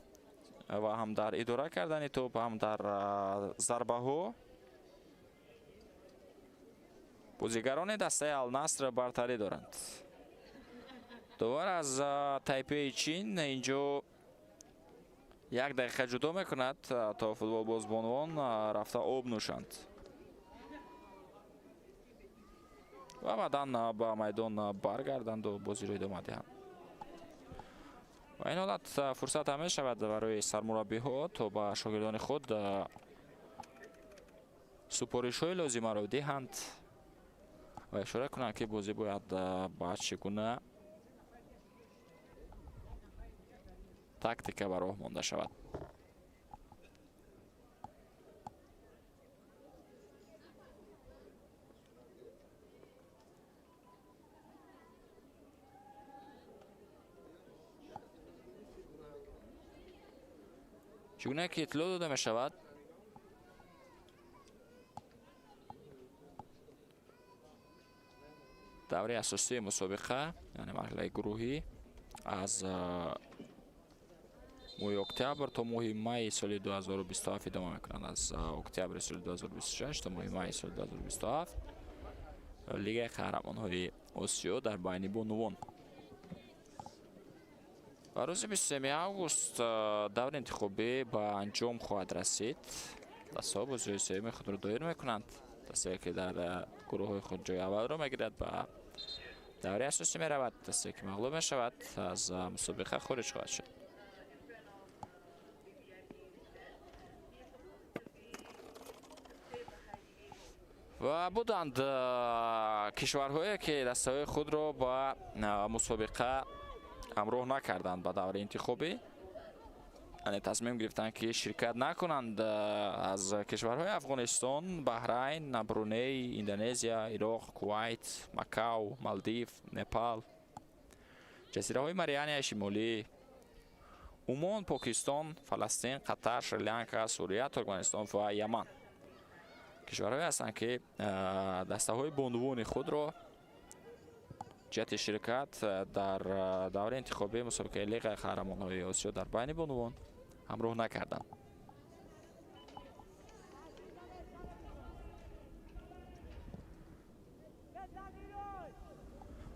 Speaker 2: ва ҳам дар идора кардани тӯб, ҳам дар зарбаҳо бозигарони дастаи Алнаср бартарӣ доранд. Довар аз Тайпеи Чин инҷо як дақиқа ҷудо мекунад, то футболбозбонувон рафта об нӯшанд ва баъдан ба майдон баргарданду бозиро идома диҳанд. Ва ин ҳолат фурсат ҳам мешавад барои сармураббиҳо то ба шогирдони худ супоришҳои лозимаро диҳанд ва ишора кунанд, ки бозӣ бояд ба чӣ гуна тактика ба роҳ монда шавад. Чӣ гуна ки иттилоъ дода мешавад, давраи асосии мусобиқа, яъне марҳилаи гурӯҳӣ, аз моҳи октябр то моҳи майи соли 2027 идома мекунад. Аз октябри соли 2026 то моҳи майи соли 2027 Лигаи қаҳрамонҳои Осиё дар байни бонувон. Ва рӯзи 23 август даври интихобӣ ба анҷом хоҳад расид. Дастаҳо бозиҳои сеюми худро доир мекунанд. Дастае ки дар гурӯҳҳои худ ҷои аввалро мегирад, ба давраи асосӣ меравад. Дастае ки мағлуб мешавад, аз мусобиқа хориҷ хоҳад шуд. Ва буданд кишварҳое ки дастаҳои худро ба мусобиқа ҳамроҳ накарданд ба давраи интихобӣ, яъне тасмим гирифтанд ки ширкат накунанд. Аз кишварҳои Афғонистон, Баҳрайн, Бруней, Индонезия, Ироқ, Кувайт, Макау, Малдив, Непал, ҷазираҳои Марианияи Шимолӣ, Умон, Покистон, Фаластин, Қатар, Шри-Ланка, Сурия, Туркманистон ва Яман кишварҳое ҳастанд ки дастаҳои бонувони худро ҷиҳати ширкат дар давраи интихобии мусобиқаи Лигаи қаҳрамонҳои Осиё дар байни бонувон ҳамроҳ накарданд.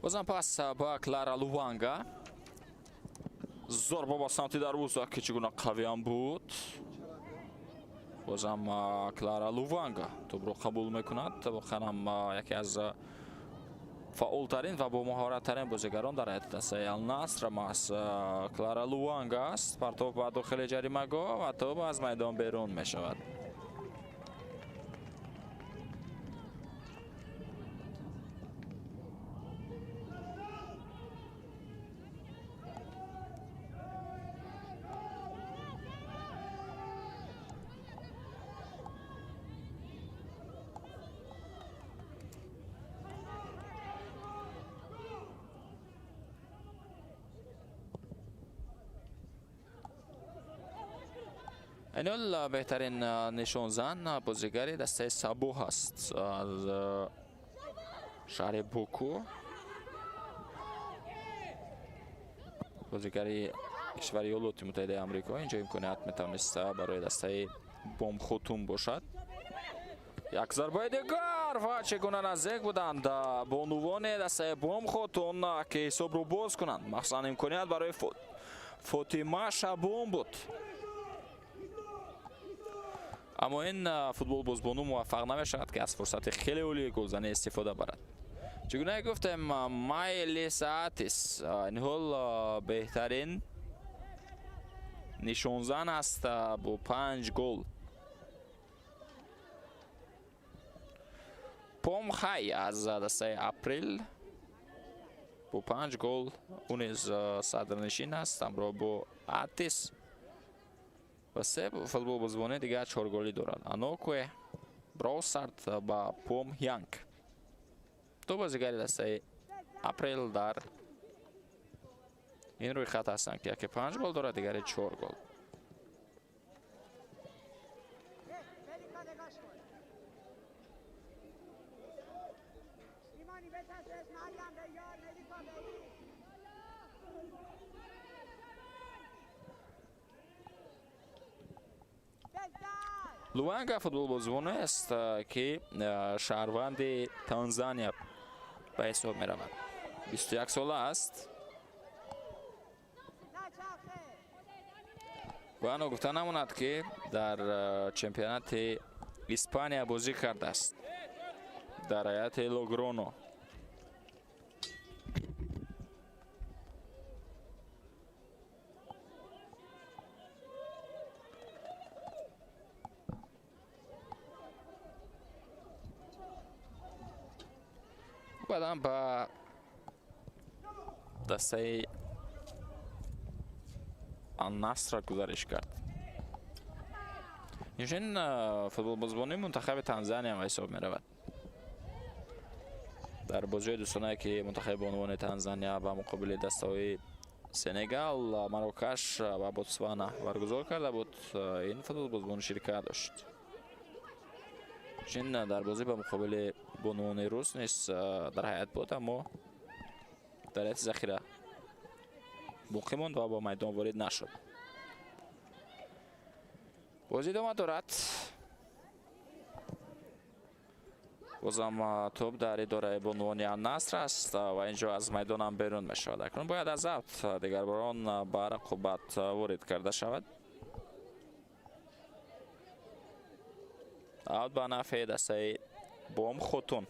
Speaker 2: Бозам пас ба Клара Луванга. Зарба ба самти дарвоза, ки чӣ гуна қавиам буд. Бозам Клара Луванга тӯбро қабул мекунад. Воқеан ҳам яке аз фаъолтарин ва бомаҳораттарин бозигарон дар ҳайати дастаи Алнаср маҳз Клара Луванга аст. Партов ба дохили ҷаримагоҳ ва тӯб аз майдон берун мешавад. Инол беҳтарин нишонзан бозигари дастаи Сабоҳ аст аз шаҳри Боку. Бозигари кишвари Иёлоти Муттаҳидаи Амрико инҷо имконият метавонист барои дастаи Бомхотун бошад. Як зарбаи дигар ва чӣ гуна наздик буданд бонувони дастаи Бомхотун ки ҳисобро боз кунанд. Махсусан имконият барои Фотима Шабон буд. Аммо ин футболбозбону муваффақ намешавад ки аз фурсати хеле олии голзанӣ истифода барад. Чӣ гуна гуфтем, Майли Саатис ин ҳол беҳтарин нишонзан аст бо 5 гол. Пом Хай аз дастаи Апрел бо 5 гол ӯ низ садрнишин аст ҳамроҳ бо Атис ва се футболбозбони дигар 4 голӣ дорад. Анокуе, Броусард ба Пом Янг. Ду бозигари дастаи Апрел дар ин рӯйхат ҳастанд ки яке 5 гол дорад, дигаре 4 гол. Луванга футболбозбоне аст ки шаҳрванди Танзания ба ҳисоб меравад. 21 сола аст. Ва ногуфта намонад ки дар чемпионати Испания бозӣ кардааст дар ҳайати Логроно. Баъдан ба дастаи Аннасра гузариш кард. Инчунин футболбозбони мунтахаби Танзания ба ҳисоб меравад. Дар бозиҳои дӯстонае ки мунтахаби бонувони Танзания ба муқобили дастаҳои Сенегал, Марокаш ва Ботсвана баргузор карда буд, ин футболбозбону ширкат дошт. Чин дар бозӣ ба муқобили бонувони рус низ дар ҳайат буд, аммо дар ҳайати захира боқӣ монд ва ба майдон ворид нашуд. Бозӣ идома дорад. Бозам тӯб дар идораи бонувони Ан-Наср аст ва ин ҷо аз майдонам берун мешавад. Акнун бояд аз авт дигарборон ба рақобат ворид карда шавад. Аут ба нафъи дастаи Бом Хотун.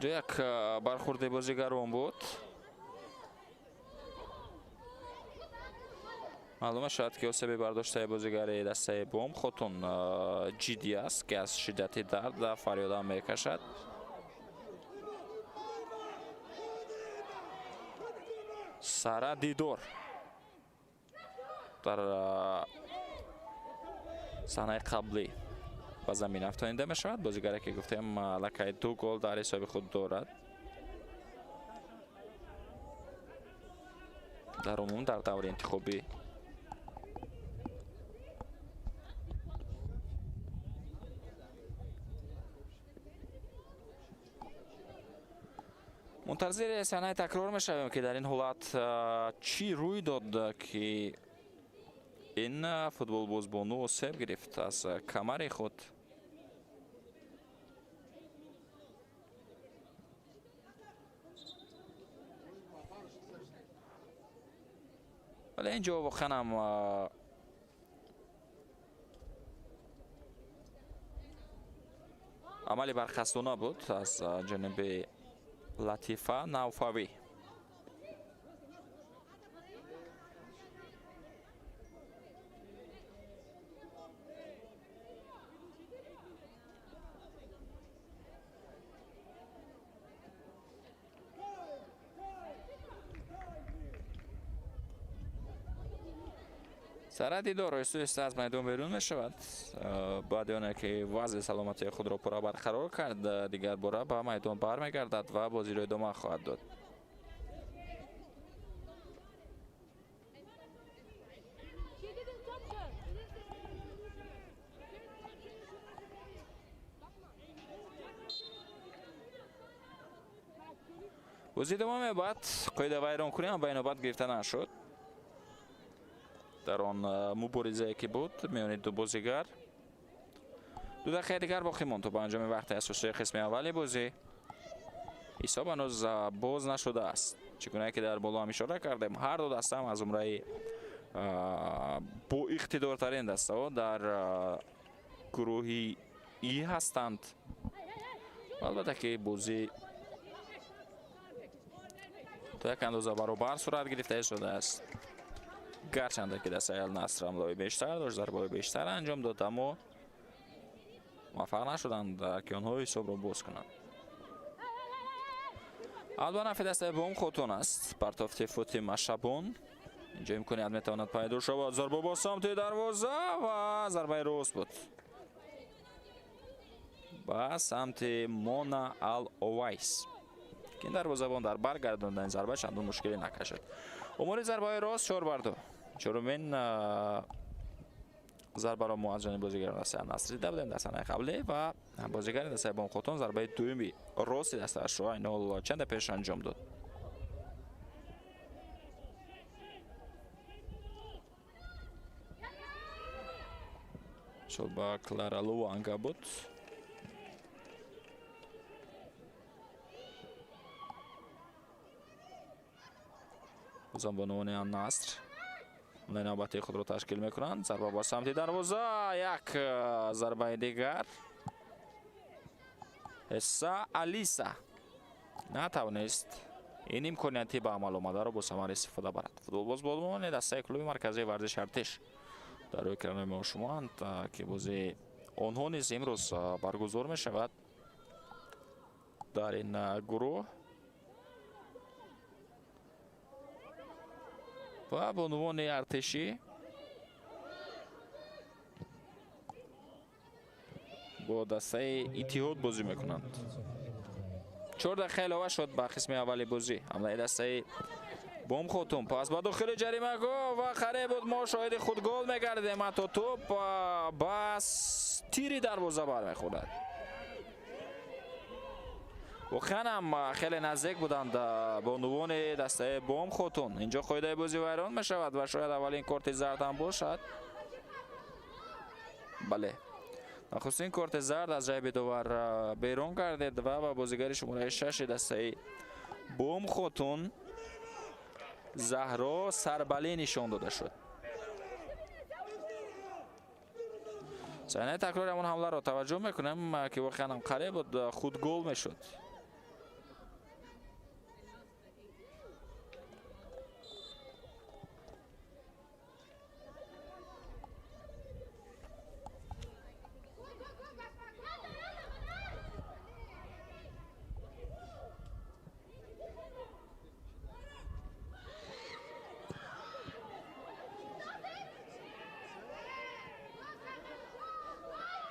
Speaker 2: Ҷо як бархурди бозигарон буд. Маълум шавад, ки осеби бардоштаи бозигари дастаи Бом Хотун ҷиддӣ аст, ки аз шиддати дард фарёдам мекашад. Сара Дидор дар саҳнаи қаблӣ ба замин афтонида мешавад. Бозигаре, ки гуфтем, аллакай 2 гол дар ҳисоби худ дорад. Дар умум дар даври интихобӣ мунтазири саҳнаи такрор мешавем, ки дар ин ҳолат чӣ рӯй дод, ки ин футболбозбону осеб гирифт аз камари худ. Вале ин ҷо воқеан ҳам амали бархастона буд аз ҷониби Латифа Навфавӣ. Сара Дидор оҳиста аз майдон берун мешавад. Баъди оне ки вазъи саломатии худро пурра барқарор кард, дигар бора ба майдон бармегардад ва бозиро идома хоҳад дод. Бозӣ идома меёбад. Қоидавайронкунӣ ҳам ба инобат гирифта нашуд. Дар он муборизае ки буд миёни ду бозигар, 2 дақиқаи дигар боқӣ монд то ба анҷоми вақти асосии қисми аввали бозӣ. Ҳисоб ҳанӯз боз нашудааст. Чӣ гунае ки дар боло ҳам ишора кардем, ҳар ду даста ҳам аз зумраи боиқтидортарин дастаҳо дар гурӯҳи И ҳастанд. Албатта ки бозӣ то як андоза баробар сурат гирифта шудааст. Гарчанде ки дастаи Ал-Наср ҳамлаҳои бештар дошт, зарбаҳои бештар анҷом дод, аммо муваффақ нашуданд, ки онҳо ҳисобро боз кунанд. Алба нафи дастаи Бом Хотун аст. Партофти фути Машабон. Инҷо имконият метавонад пайдо шавад. Зарба ба самти дарвоза ва зарбаи рост буд ба самти Мона Ал-Овайс, ки ин дарвозабон дар баргардондани зарба чандон мушкиле накашид. Умури зарбаҳои рост 4-2. Чорумин зарбаро мо аз ҷониби бозигари дастаи Ан-Наср дида будем дар саҳнаи қаблӣ ва бозигари дастаи Бом Хотун зарбаи дуюми рости дастаашро айни ҳол чанде пеш анҷом дод. Шол ба Клара Луанга буд. Бозам бонувони Ан-Наср ҳамлаи навбатии худро ташкил мекунанд. Зарба ба самти дарвоза, як зарбаи дигар. Эса Алиса натавонист ин имконияти ба амал омадаро бо самар истифода барад. Футболбоз бонувони дастаи клуби марказии варзиши Артиш дар рӯи экранои мо шумоанд, ки бозии онҳо низ имрӯз баргузор мешавад дар ин гурӯҳ. Ва бонувони артишӣ Бо дастаи Иттиҳод бозӣ мекунанд. 4 дақиқа илова шуд ба қисми аввали бозӣ. Ҳамлаи дастаи Бомхотун пас ба дохили ҷаримагоҳ ва қариб буд мо шоҳиди худгол мегардем, ҳатто тӯп ба тири дарвоза бармехӯрад. Воқеан ҳам хеле наздик буданд бонувони дастаи Бомхотун. Инҷо қоидаи бозӣ вайрон мешавад ва шояд аввалин корти зард ҳам бошад. Бале, нахустин корти зард аз ҷайби довар берун гардид ва ба бозигари шумораи 6 дастаи Бомхотун Заҳро Сарбалӣ нишон дода шуд. Саҳнаи такрори ҳамон ҳамларо таваҷҷӯҳ мекунем, ки воқеан ҳам қариб буд худгол мешуд.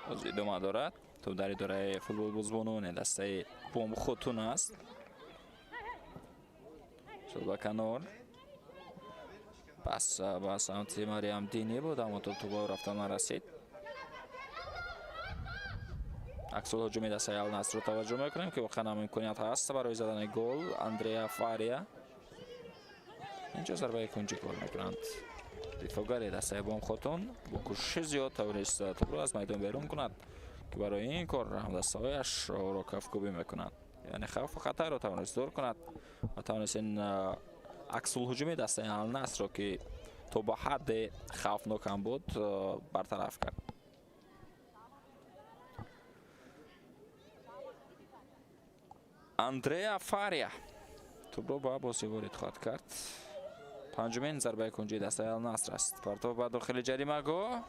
Speaker 2: Боз идома дорад. Топ дар идораи футболбозбонони дастаи Бомхотун аст. Шуд ба канор. Пас ба самти Мариям Динӣ буд, аммо топ ба рафта нарасид. Аксул ҳуҷуми дастаи Ал-Насрро таваҷҷӯҳ мекунем, ки воқеан ҳам имконият ҳаст барои задани гол. Андреа Фария инҷо зарбаи кунҷӣ кор мекунанд. Дифоъгари дастаи Бомхотун бо кӯшиши зиёд тавонист тӯпро аз майдон берун кунад, ки барои ин кор ҳамдастаҳояш ӯро кафкӯбӣ мекунанд. Яъне хавфу хатарро тавонист дур кунад ва тавонист ин аксулҳуҷуми дастаи Ал-Насрро, ки то ба ҳадде хавфнок ҳам буд, бартараф кард. Андреа Фария тӯпро ба бозӣ ворид хоҳад кард. Панҷумин зарбаи кунҷии дастаи Ал-Наср аст. Партов ба дохили ҷаримагоҳ.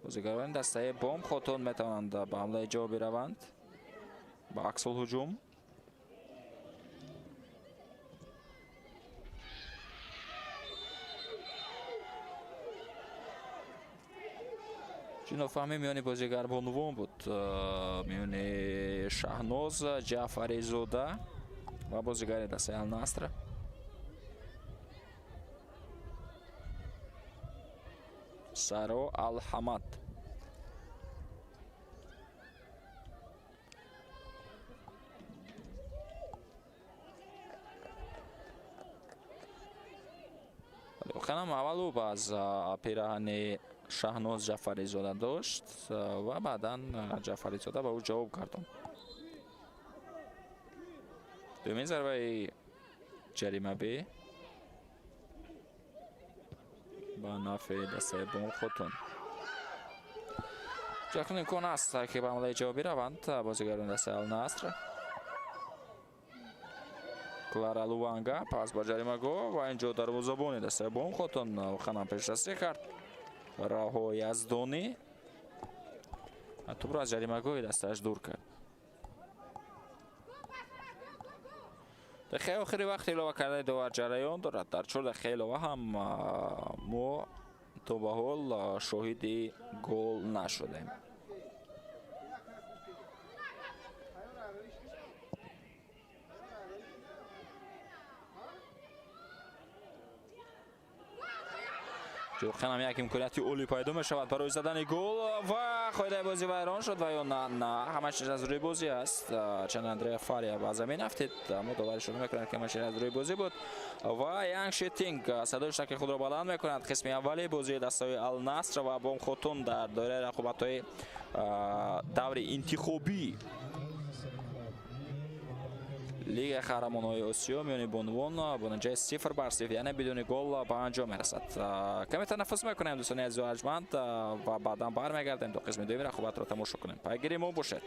Speaker 2: Бозигарони дастаи Бомхотун метавонанд ба ҳамлаи ҷавобӣ раванд, ба аксулҳуҷум. Чӣ нофаҳмӣ миёни бозигар бонувон буд, миёни Шаҳноз Ҷаъфаризода ва бозигари дастаи Ал-Наср. Саро Алҳамад. Воқеан ҳам аввал ӯ аз пираҳани Шаҳноз Ҷаъфаризода дошт ва баъдан Ҷаъфаризода ба ӯ ҷавоб гардонд. Дуюмин зарбаи ҷаримабӣ ба нафъи дастаи Бомхотун. Акнун имкон аст, ки ба ҳамлаи ҷавобӣ раванд бозигарони дастаи Ал-Наср. Клара Луванга пас ба ҷаримагоҳ ва инҷо дарвозабони дастаи Бомхотун воқеан ҳам пешрасӣ кард. Раҳо Яздонӣ тӯпро аз ҷаримагоҳи дастааш дур кард. Дақиқаи охири вақти илова кардани довар ҷараён дорад. Дар 4 дақиқаи илова ҳам мо то ба ҳол шоҳиди гол нашудем. Воқеан ҳам як имконияти олӣ пайдо мешавад барои задани гол ва қоидаи бозӣ вайрон шуд ва ё на, на, ҳама чиз аз рӯи бозӣ аст. Чанд Андреа Фария ба замин афтид, аммо довар ишора мекунад, ки ҳама чиз аз рӯи бозӣ буд ва Янг Шитинг садои шаки худро баланд мекунад. Қисми аввали бозии дастаҳои Ал-Наср ва Бомхотун дар доираи рақобатҳои даври интихобӣ Лигаи қаҳрамонҳои Осиё миёни бонувон бо натиҷаи 0-0, яъне бидуни гол ба анҷом мерасад. Каме танаффус мекунем, дӯстони азизу арҷманд, ва баъдан бармегардем то қисми дуюми рақобатро тамошо кунем. Пайгири мо бошед.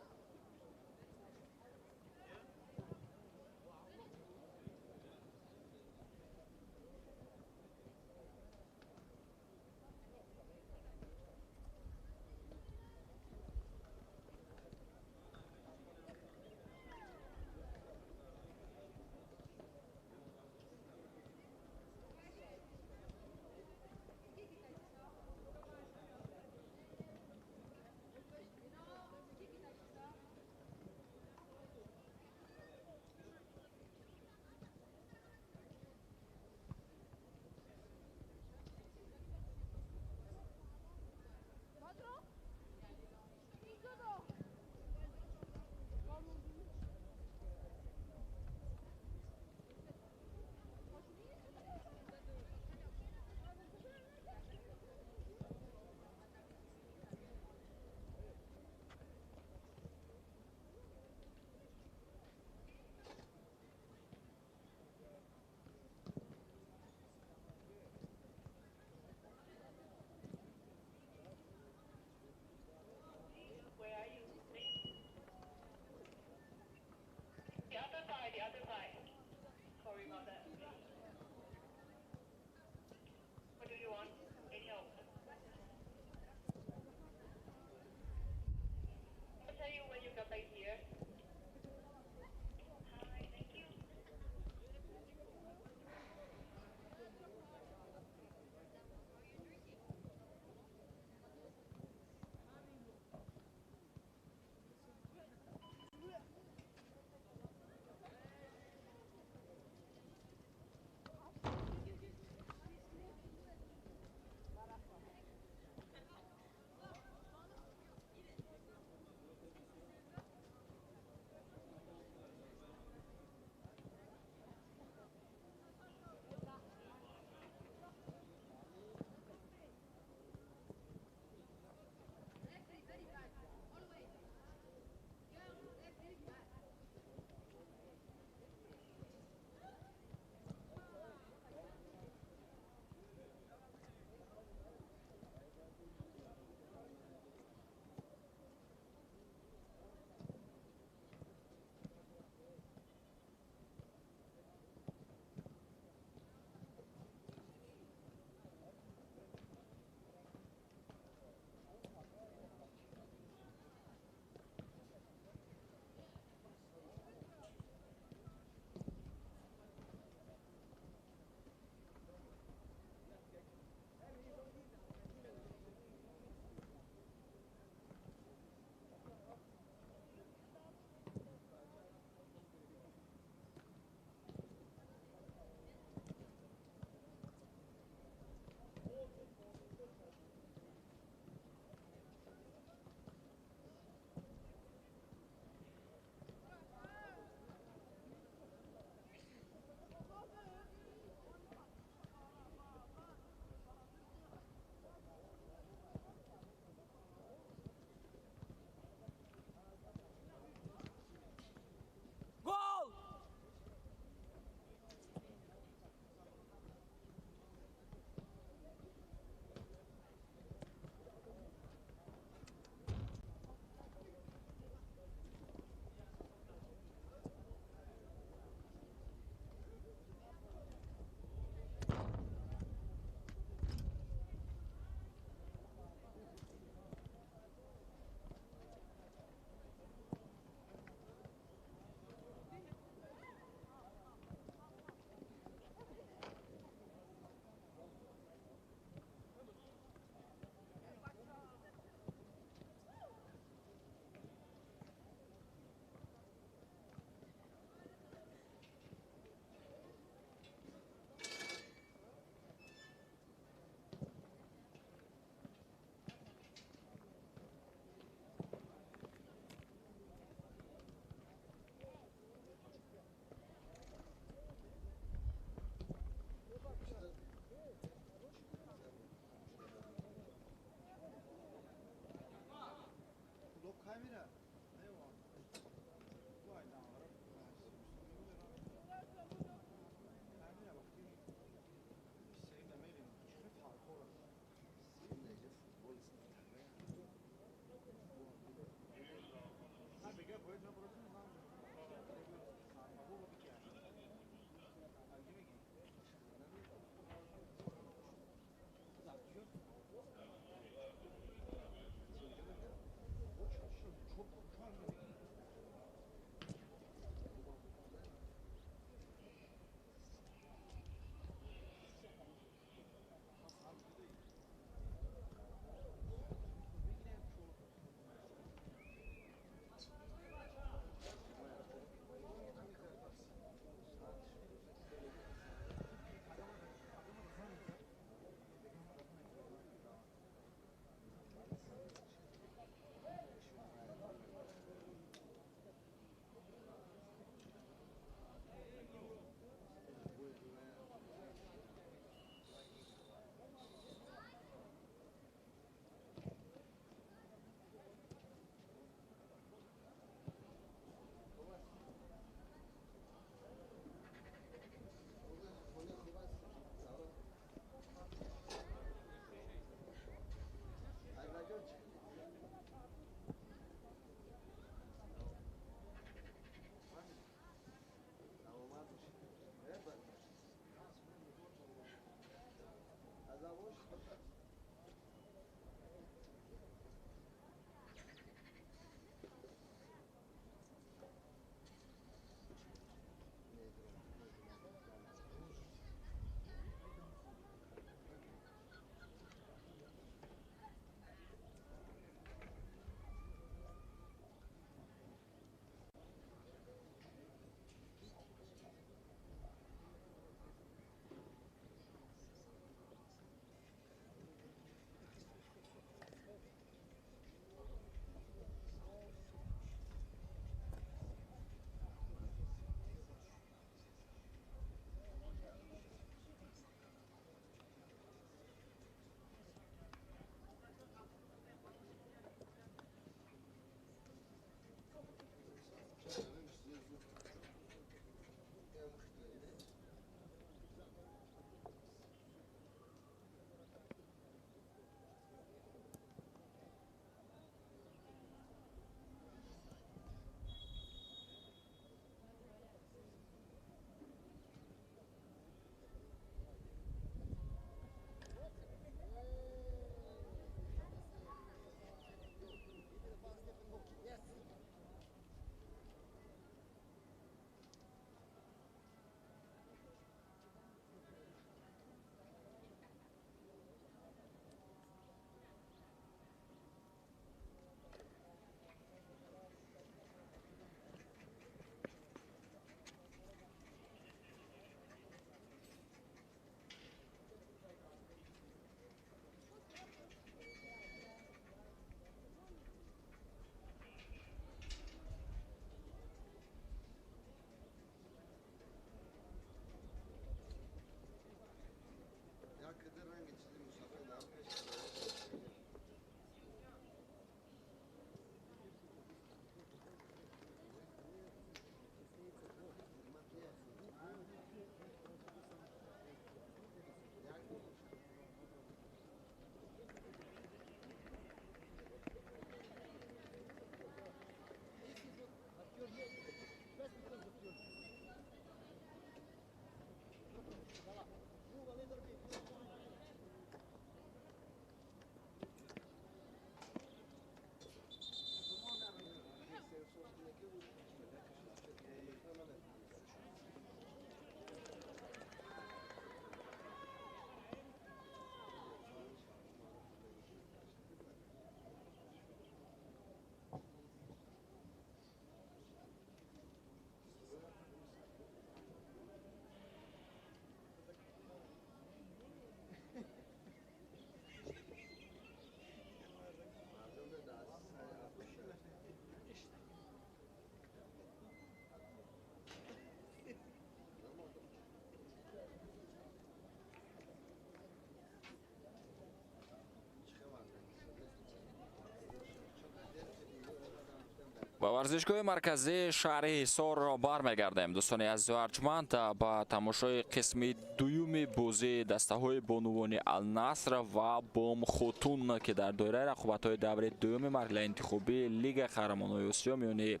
Speaker 2: Ба варзишгоҳи марказии шаҳри Ҳисор бармегардем, дӯстони азизу арҷманд, ба тамошои қисми дуюми бозии дастаҳои бонувони Алнаср ва Бомхотун, ки дар доираи рақобатҳои даври дуюми марҳилаи интихобии Лигаи қаҳрамонҳои Осиё миёни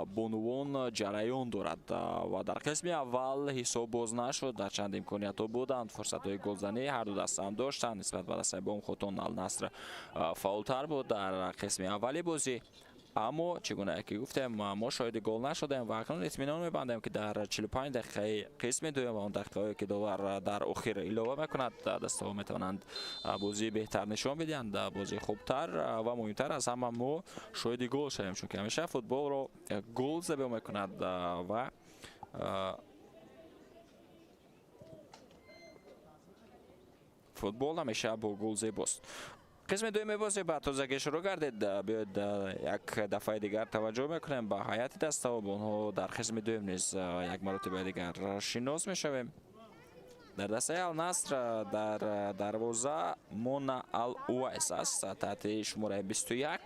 Speaker 2: бонувон ҷараён дорад. Ва дар қисми аввал ҳисоб боз нашуд, ҳарчанд имкониятҳо буданд, фурсатҳои голзанӣ ҳарду даста ҳам доштанд. Нисбат ба дастаи Бомхотун Алнаср фаъолтар буд дар қисми аввали бозӣ, аммо чӣ гуна ки гуфтем, мо шоҳиди гол нашудем ва акнун итминон мебандем, ки дар 45 дақиқаи қисми дуюм ва он дақиқаҳое ки довар дар охир илова мекунад, дастаҳо метавонанд бозии беҳтар нишон бидиҳанд, бозии хубтар ва муҳимтар аз ҳама мо шоҳиди гол шавем, чунки ҳамеша футболро гол зебо мекунад ва футбол ҳамеша бо гол зебост. Қисми дуюми бозӣ ба тозагӣ шурӯъ гардид. Биёед, як дафъаи дигар таваҷҷӯҳ мекунем ба ҳайати дастаҳо. Бо онҳо дар қисми дуюм низ як маротибаи дигар шинос мешавем. Дар дастаи Алнаср дар дарвоза Мона Ал Увайс аст таҳти шумораи 21.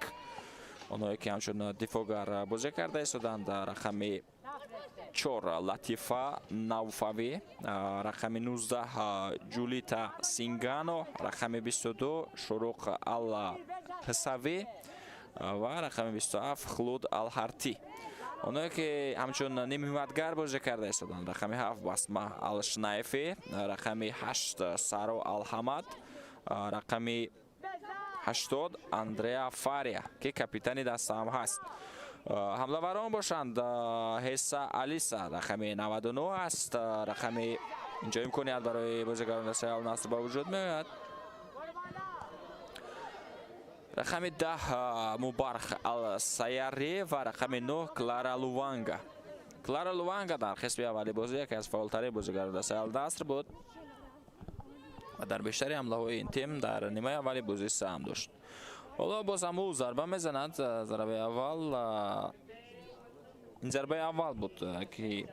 Speaker 2: Онҳое ки ҳамчун дифоъгар бозӣ карда истоданд: рақами 4 Латифа Навфавӣ, рақами 19 Ҷулита Сингано, рақами 22 Шуруқ Алла Ҳисавӣ ва рақами 27 Хлуд Алҳартӣ. Онҳое ки ҳамчун нимҳимоятгар бозӣ карда истоданд: рақами 7 Басма Алшнайфӣ, рақами 8 Саро Алҳамад, рақами 80 Андреа Фария, ки капитани дастаам ҳаст. Ҳамлаварон бошанд: Ҳеса Алиса рақами 99 аст. Рақами инҷо имконият барои бозигарони дастаи Алнаср ба вуҷуд меояд. Рақами 10 Мубарх Алсаяри ва рақами 9 Клара Луванга. Клара Луванга дар қисми аввали бозӣ яке аз фаъолтарин бозигарони дастаи Алнаср буд ва дар бештари ҳамлаҳои ин тим дар нимаи аввали бозӣ саҳм дошт. Ҳоло боз ҳам ӯ зарба мезанад. Зарбаи аввал, ин зарбаи аввал буд, ки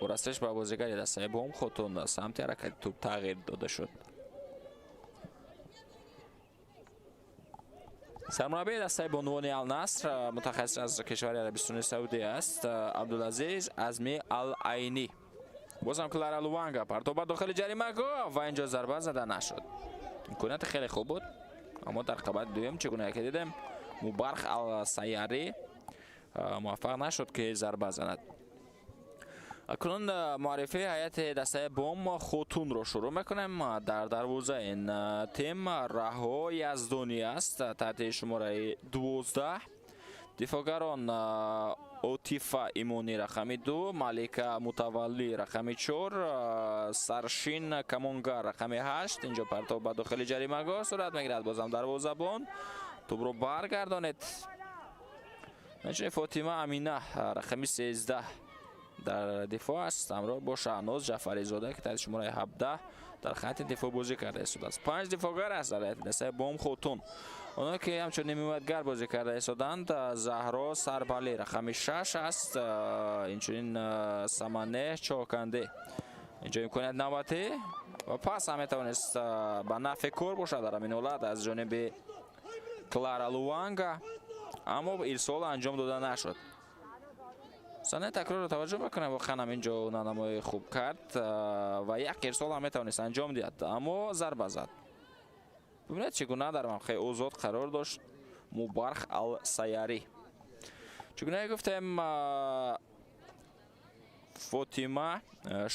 Speaker 2: бо расиш ба бозигари дастаи Бомхотун самти ҳаракати тӯб тағйир дода шуд. Сармураббии дастаи бонувони Алнаср мутахассис аз кишвари Арабистони Саудӣ аст, Абдулазиз Азми Ал Айнӣ. Бозам Клара Луванга партоб ба дохили ҷаримагоҳ ва инҷо зарба зада нашуд. Имконияти хеле хуб буд, аммо дар қабати дуюм, чӣ гуна ки дидем, Мубарх Алсаяри муваффақ нашуд, ки зарба занад. Акнун муаррифии ҳайати дастаи Бом Хотунро шурӯъ мекунем. Дар дарвоза ин тим Раҳо Яздонӣ аст таҳти шумораи 12. Дифоъгарон: Отифа Имонӣ рақами 2, Малика Мутаваллӣ рақами 4, Саршин Камонгар рақами 8. Инҷо партоб ба дохили ҷаримагоҳ сурат мегирад. Бозам дарвозабон тӯбро баргардонед. Инчунин Фотима Амина рақами 13 дар дифоъ аст, ҳамроҳ бо Шаҳноз Ҷаъфаризода, ки таҳти шумораи 17 дар хатти дифоъ бозӣ карда истодааст. Панҷ дифоъгар аст дар ҳайати дастаи Бомхотун. Онҳое ки ҳамчун нимҳимоятгар бозӣ карда истоданд: Заҳро Сарбалӣ рақами 6 аст, инчунин Саманеҳ Чоканде. Инҷо имконият навбатӣ ва пас ҳам метавонист ба нафъи кор бошад дар ҳамин ҳолат аз ҷониби Клара Луанга, аммо ирсол анҷом дода нашуд. Санаи такрорро таваҷҷӯҳ мекунем. Воқеан ҳам инҷо ҳунарнамои хуб кард ва як ирсол ҳам метавонист анҷом диҳад, аммо зарба зад. Бибинед, чӣ гуна дар мавқеи озод қарор дошт Мубарх Алсаярӣ. Чӣ гуна гуфтем, Фотима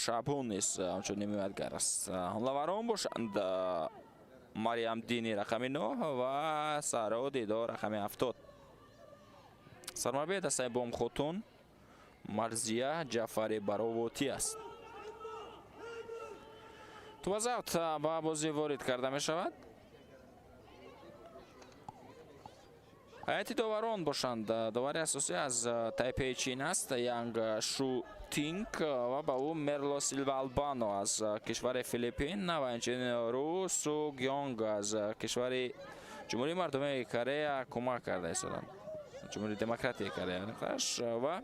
Speaker 2: Шабҳун низ ҳамчун нимҳимоятгар аст. Ҳамлаварон бошанд: Мариям Дини рақами 9 ва Саро Дидо рақами 70. Сармураббии дастаи Бомхотун Марзия Ҷаъфари Баровотӣ аст. Тӯб аз аут ба бозӣ ворид карда мешавад. Ҳайати доварон бошанд: довари асосӣ аз Тайпеи Чин аст, Янг Шу Тинг, ва ба ӯ Мерло Силва Албано аз кишвари Филиппин ва инчунин Ру Су Гёнг аз кишвари Ҷумҳурии Мардумии Корея кӯмак карда истоданд, Ҷумҳурии Демократии Корея. Ва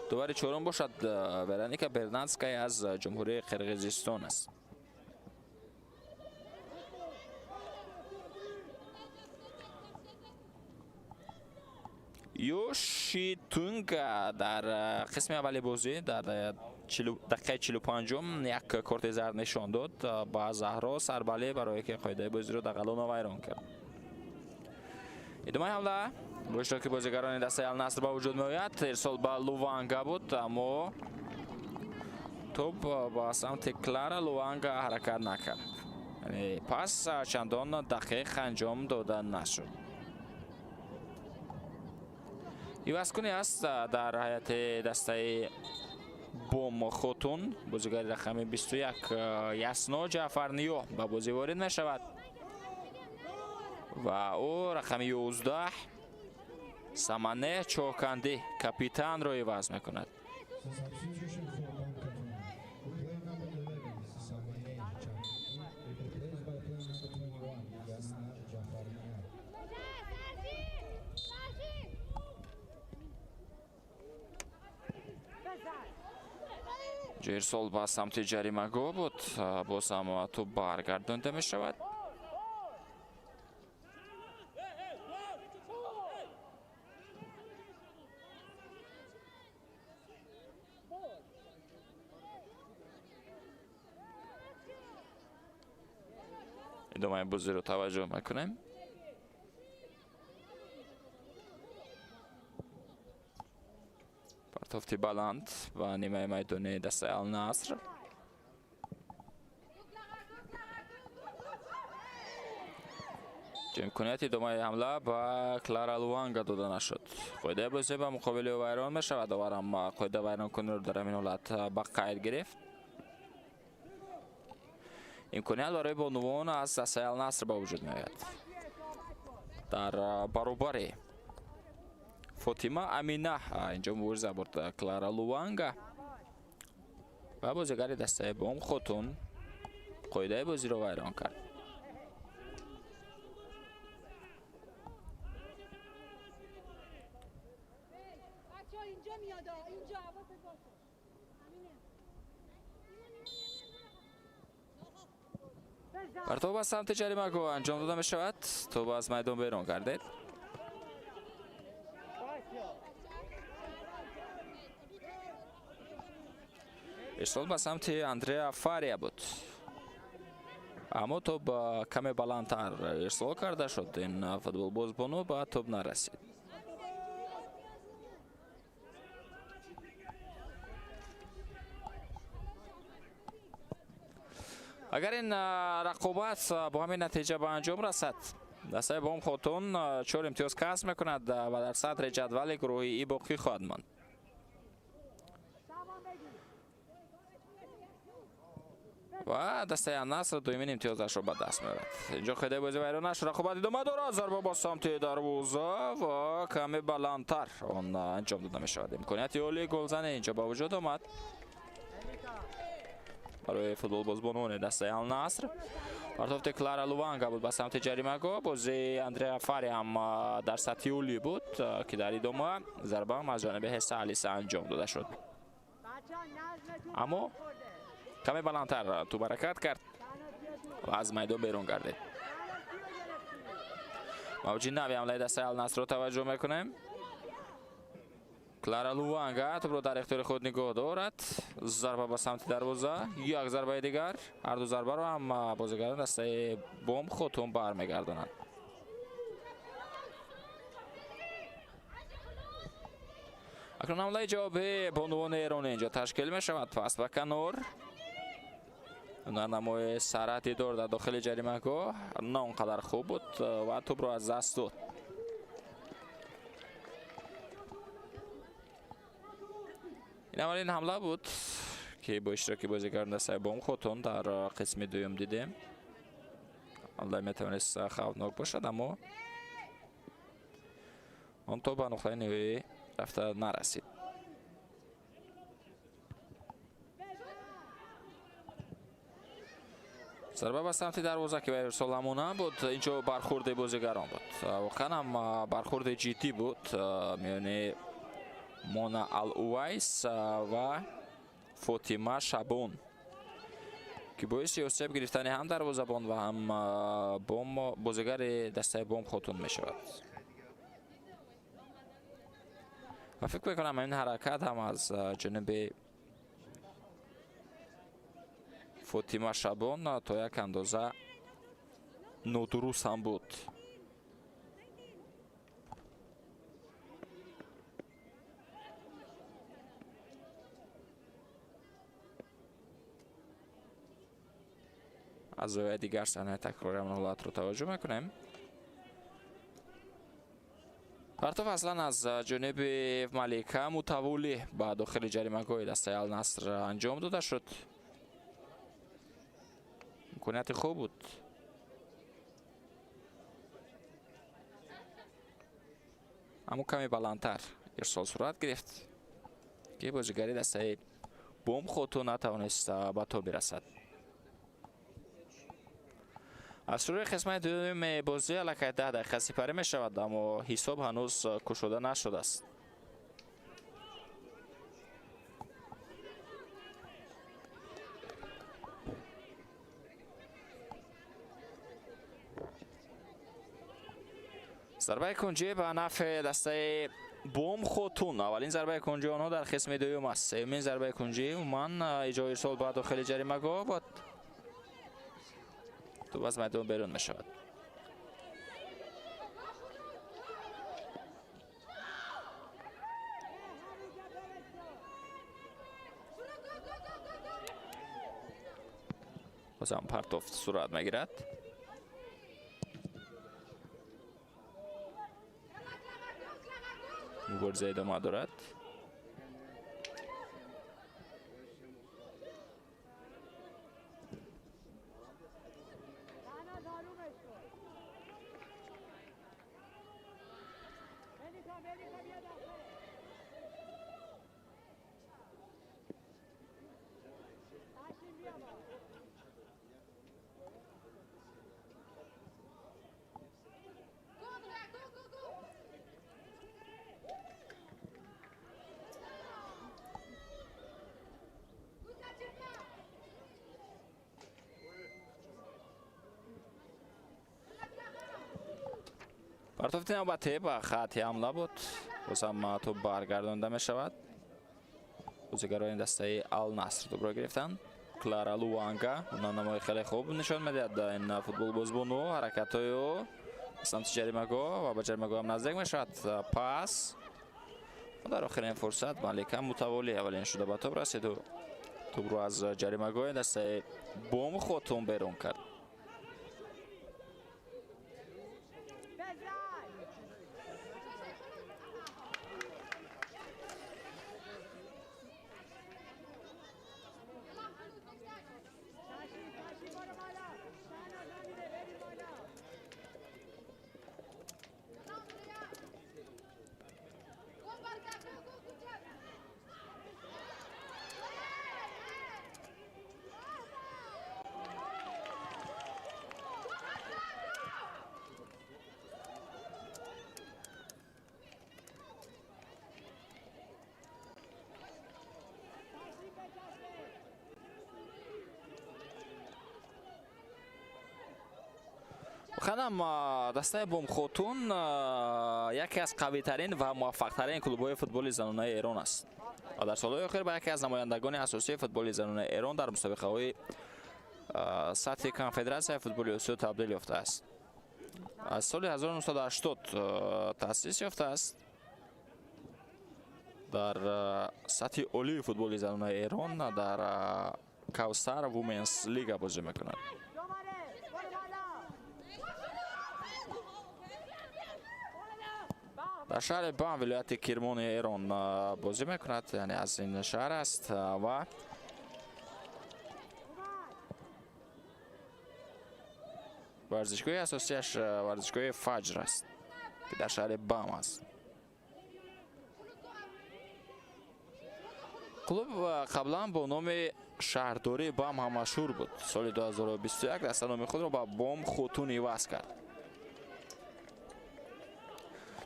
Speaker 2: довари чорум бошад Вероника Бернатская аз Ҷумҳурии Қирғизистон аст. Юшитунг дар қисми аввали бозӣ дар дақиқаи 45-ум як корти зард нишон дод ба Заҳро Сарбалӣ барое ки қоидаи бозиро дағалона вайрон кард. Идомаи ҳамла бо иштироки бозигарони дастаи Алнаср ба вуҷуд меояд. Ирсол ба Луванга буд, аммо тӯб ба самти Клара Луванга ҳаракат накард. Яъне пас чандон дақиқ анҷом дода нашуд. Ивазкунӣ аст дар ҳайати дастаи Бом Хотун. Бозигари рақами 21 Ясно Ҷаъфарниё ба бозӣ ворид мешавад ва ӯ рақами 11 Самане Чокандӣ капитанро иваз мекунад.
Speaker 1: Substitution for Bom Khatun. Player number 11, Samaneh Chakandi, replaced by player number 21, Yasna Jafarnia.
Speaker 2: Ҷо ирсол ба самти ҷаримагоҳ буд, боз ҳам тӯб баргардонда мешавад. Идомаи бозиро таваҷҷӯҳ мекунем. Партофти баланд ба нимаи майдони дастаи Алнаср. Имконияти идомаи ҳамла ба Клара Луанга дода нашуд. Қоидаи бозӣ ба муқобили ӯ вайрон мешавад. Доварам қоида вайронкуниро дар ҳамин ҳолат ба қайд гирифт. Имконият барои бонувон аз дастаи Алнаср ба вуҷуд меояд. Дар баробари Фотима Амина инҷо мубориза бурд Клара Луанга ва бозигари дастаи Бом Хотун қоидаи бозиро вайрон кард. Партов ба самти ҷаримагоҳ анҷом дода мешавад. Тӯб аз майдон берун гардид. Ирсол ба самти Андреа Фария буд, аммо тӯб каме баландтар ирсол карда шуд. Ин футболбоз бону ба тӯб нарасид. Агар ин рақобат бо ҳамин натиҷа ба анҷом расад, дастаи Бом Хотун 4 имтиёз касб мекунад ва дар садри ҷадвали гурӯҳи И боқӣ хоҳад монд. Ва дастаи Алнаср дуюмин имтиёзашро ба даст меорад. Инҷо қоидаи бозӣ вайрон нашуд. Рақобат идома дорад. Зарба ба самти дарвоза ва каме баландтар он анҷом дода мешавад. Имконияти олии голзанӣ инҷо ба вуҷуд омад барои футболбозбонони дастаи Алнаср. Партофти Клара Луванга буд ба самти ҷаримагоҳ. Бозии Андреа Фари ҳам дар сатҳи олӣ буд, ки дар идома зарба ҳам аз ҷониби Ҳеса Алиса анҷом дода шуд, аммо каме баландтар тӯб ҳаракат кард ва аз майдон берун гардид. Мавҷи нави ҳамлаи дастаи Алнасрро таваҷҷӯҳ мекунем. Клара Луванга тӯбро дар ихтиёри худ нигоҳ дорад. Зарба ба самти дарвоза, як зарбаи дигар. Ҳар ду зарбаро ҳам бозигарон дастаи Бом Хотун бармегардонанд. Акнун ҳамлаи ҷавобии бонувони эронӣ инҷо ташкил мешавад. Пас ба канор. Ҳунарнамои Сара Дидор дар дохили ҷаримагоҳ на он қадар хуб буд ва тӯбро аз даст дод. Ин аввалин ҳамла буд, ки бо иштироки бозигарон дастаи Бом Хотун дар қисми дуюм дидем. Ҳамла метавонист хавфнок бошад, аммо он то ба нуқтаи ниҳоӣ рафта нарасид. Зарба ба самти дарвоза, ки ба ирсол ҳамона буд. Инҷо бархурди бозигарон буд. Воқеан ҳам бархурди ҷиддӣ буд миёни Мона Ал-Увайс ва Фотима Шабон, ки боиси осеб гирифтани ҳам дарвозабон ва ҳам бозигари дастаи Бом Хотун мешавад. Ва фикр мекунам, ин ҳаракат ҳам аз ҷониби Фотима Шабон то як андоза нодуруст ҳам буд. Аз зовияи дигар саҳнаи такрори ҳамон ҳолатро таваҷҷӯҳ мекунем. Партов аслан аз ҷониби Малика Мутавулӣ ба дохили ҷаримагоҳи дастаи Алнаср анҷом дода шуд. Имконияти хуб буд. Аммо каме баландтар ирсол сурат гирифт, ки бозигари дастаи Бомхотун натавонист ба тоб бирасад. Аз шурӯи қисмати дуюми бозӣ аллакай 10 дақиқа сипарӣ мешавад, аммо ҳисоб ҳанӯз кушода нашудааст. Зарбаи кунҷӣ ба нафъи дастаи Бомхотун. Аввалин зарбаи кунҷи онҳо дар қисми дуюм аст. Сеюмин зарбаи кунҷӣ умуман иҷрои ирсол ба дохили ҷаримагоҳ буд. Тӯб аз майдон берун мешавад. Бозам партофт сурат мегирад. Мубориза идома дорад. Партофти навбатӣ ба хати ҳамла буд. Бозам тӯб баргардонда мешавад. Бозигарони дастаи Алнаср тӯбро гирифтанд. Клара Луанга намои хеле хуб нишон медиҳад дар ин футболбозбону, ҳаракатҳои ӯ самти ҷаримагоҳ ва ба ҷаримагоҳ ҳам наздик мешавад. Пас дар охирин фурсат Малика Мутаволӣ аввалин шуда ба тӯб расиду тӯбро аз ҷаримагоҳи дастаи Бомхотун берун кард. Ханам, дастаи Бомхотун яке аз қавитарин ва муваффақтарин клубҳои футболи занонаи Эрон аст ва дар солҳои охир ба яке аз намояндагони асосии футболи занонаи Эрон дар мусобиқаҳои сатҳи конфедератсияи футболи Осиё табдил ёфтааст. Аз соли 1980 таъсис ёфтааст. Дар сатҳи олии футболи занонаи Эрон дар Кавсар Вуменс Лига бозӣ мекунад. Дар шаҳри Бам, вилояти Кирмони Эрон бозӣ мекунад, яъне аз ин шаҳр аст ва варзишгоҳи асосияш варзишгоҳи Фаҷр аст, ки дар шаҳри Бам аст. Клуб қаблан бо номи шаҳрдории Бам ҳам машҳур буд. Соли 2021 даста номи худро ба Бомхотун иваз кард.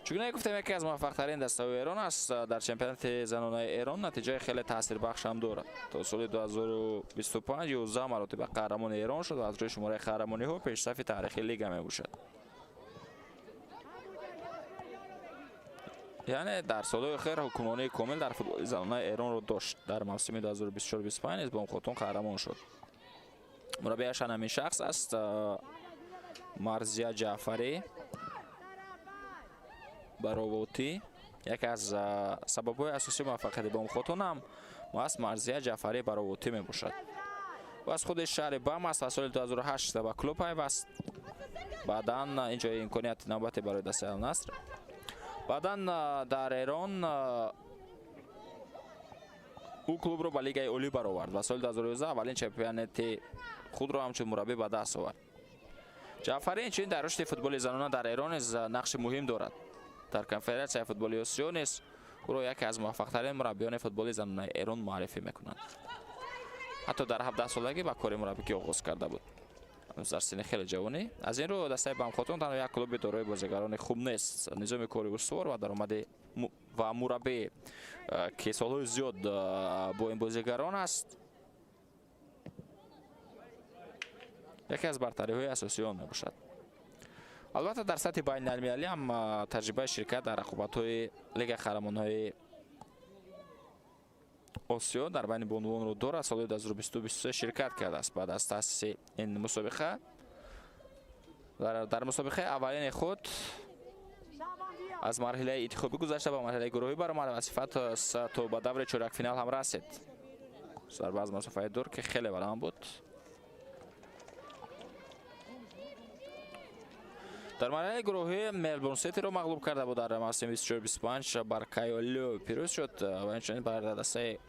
Speaker 2: Чугуна гуфтем, яке аз муваффақтарин дастаҳои Эрон аст. Дар чемпионати занонаи Эрон натиҷаи хеле таъсирбахш ҳам дорад. То соли 2025 11 маротиба қаҳрамони Эрон шуд ва аз рӯи шумораи қаҳрамониҳо пешсафи таърихи лига мебошад. Яъне дар солҳои охир ҳукмронии комил дар футболи занонаи Эронро дошт. Дар мавсими 2024-25 низ Бомхотун қаҳрамон шуд. Мураббиаш ҳамин шахс аст, Марзия Ҷаъфарӣ Баровотӣ. Яке аз сабабҳои асосии муваффақияти Бомхотун ҳам маҳз Марзия Ҷаъфарӣ Баровотӣ мебошад. Ӯ аз худи шаҳри Бам аст ва соли 2008 ба клуб пайваст. Баъдан инҷо имконияти навбате барои дастаи Алнаср. Баъдан дар Эрон ӯ клубро ба Лигаи Олӣ баровард ва соли 2011 аввалин чемпионати худро ҳамчун мураббӣ ба даст овард. Ҷаъфарӣ инчунин дар рушди футболи занона дар Эрон низ нақши муҳим дорад. Дар конфедератсияи футболи Осиё низ ӯро яке аз муваффақтарин мураббиёни футболи занонаи Эрон муаррифӣ мекунанд. Ҳатто дар 17 солагӣ ба кори мураббигӣ оғоз карда буд. Ҳанӯз дар синни хеле ҷавонӣ. Аз ин рӯ дастаи Бамхотун танҳо як клуби дорои бозигарони хуб нест. Низоми кори устувор ва даромади ва мураббӣ, ки солҳои зиёд бо ин бозигарон аст, яке аз бартариҳои асосии он мебошад. Албатта, дар сатҳи байналмилалӣ ҳам таҷрибаи ширкат дар рақобатҳои Лигаи қаҳрамонҳои Осиё дар байни бонувонро дорад. Соли 2022-23 ширкат кардааст. Баъд аз таъсиси ин мусобиқа дар мусобиқаи аввалини худ аз марҳилаи интихобӣ гузашта, ба марҳилаи гурӯҳӣ баромад ва сифат то ба даври чорякфинал ҳам расид. Зарба аз масофаи дур, ки хеле баланд буд. Дар марҳилаи гурӯҳӣ Мелбурн Ситиро мағлуб карда буд. Дар мавсими 24-25 бар Кайолю пирӯз шуд ва инчунин бар дастаи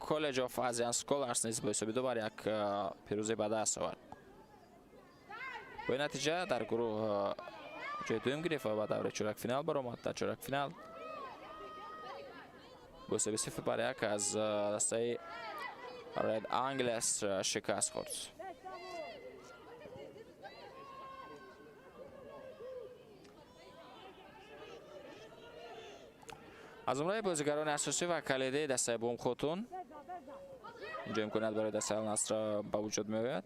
Speaker 2: College of Asian Scholars низ бо ҳисоби 2-1 пирӯзӣ ба даст овард. Бо ин натиҷа дар гурӯҳ ҷои дуюм гирифт ва ба давраи чорякфинал баромад. Дар чорякфинал бо ҳисоби 0-1 аз дастаи Red Angles шикаст хӯрд. Аз ҷумлаи бозигарони асосӣ ва калидии дастаи Бомхотун, инҷо имконият барои дастаи Алнаср ба вуҷуд меояд.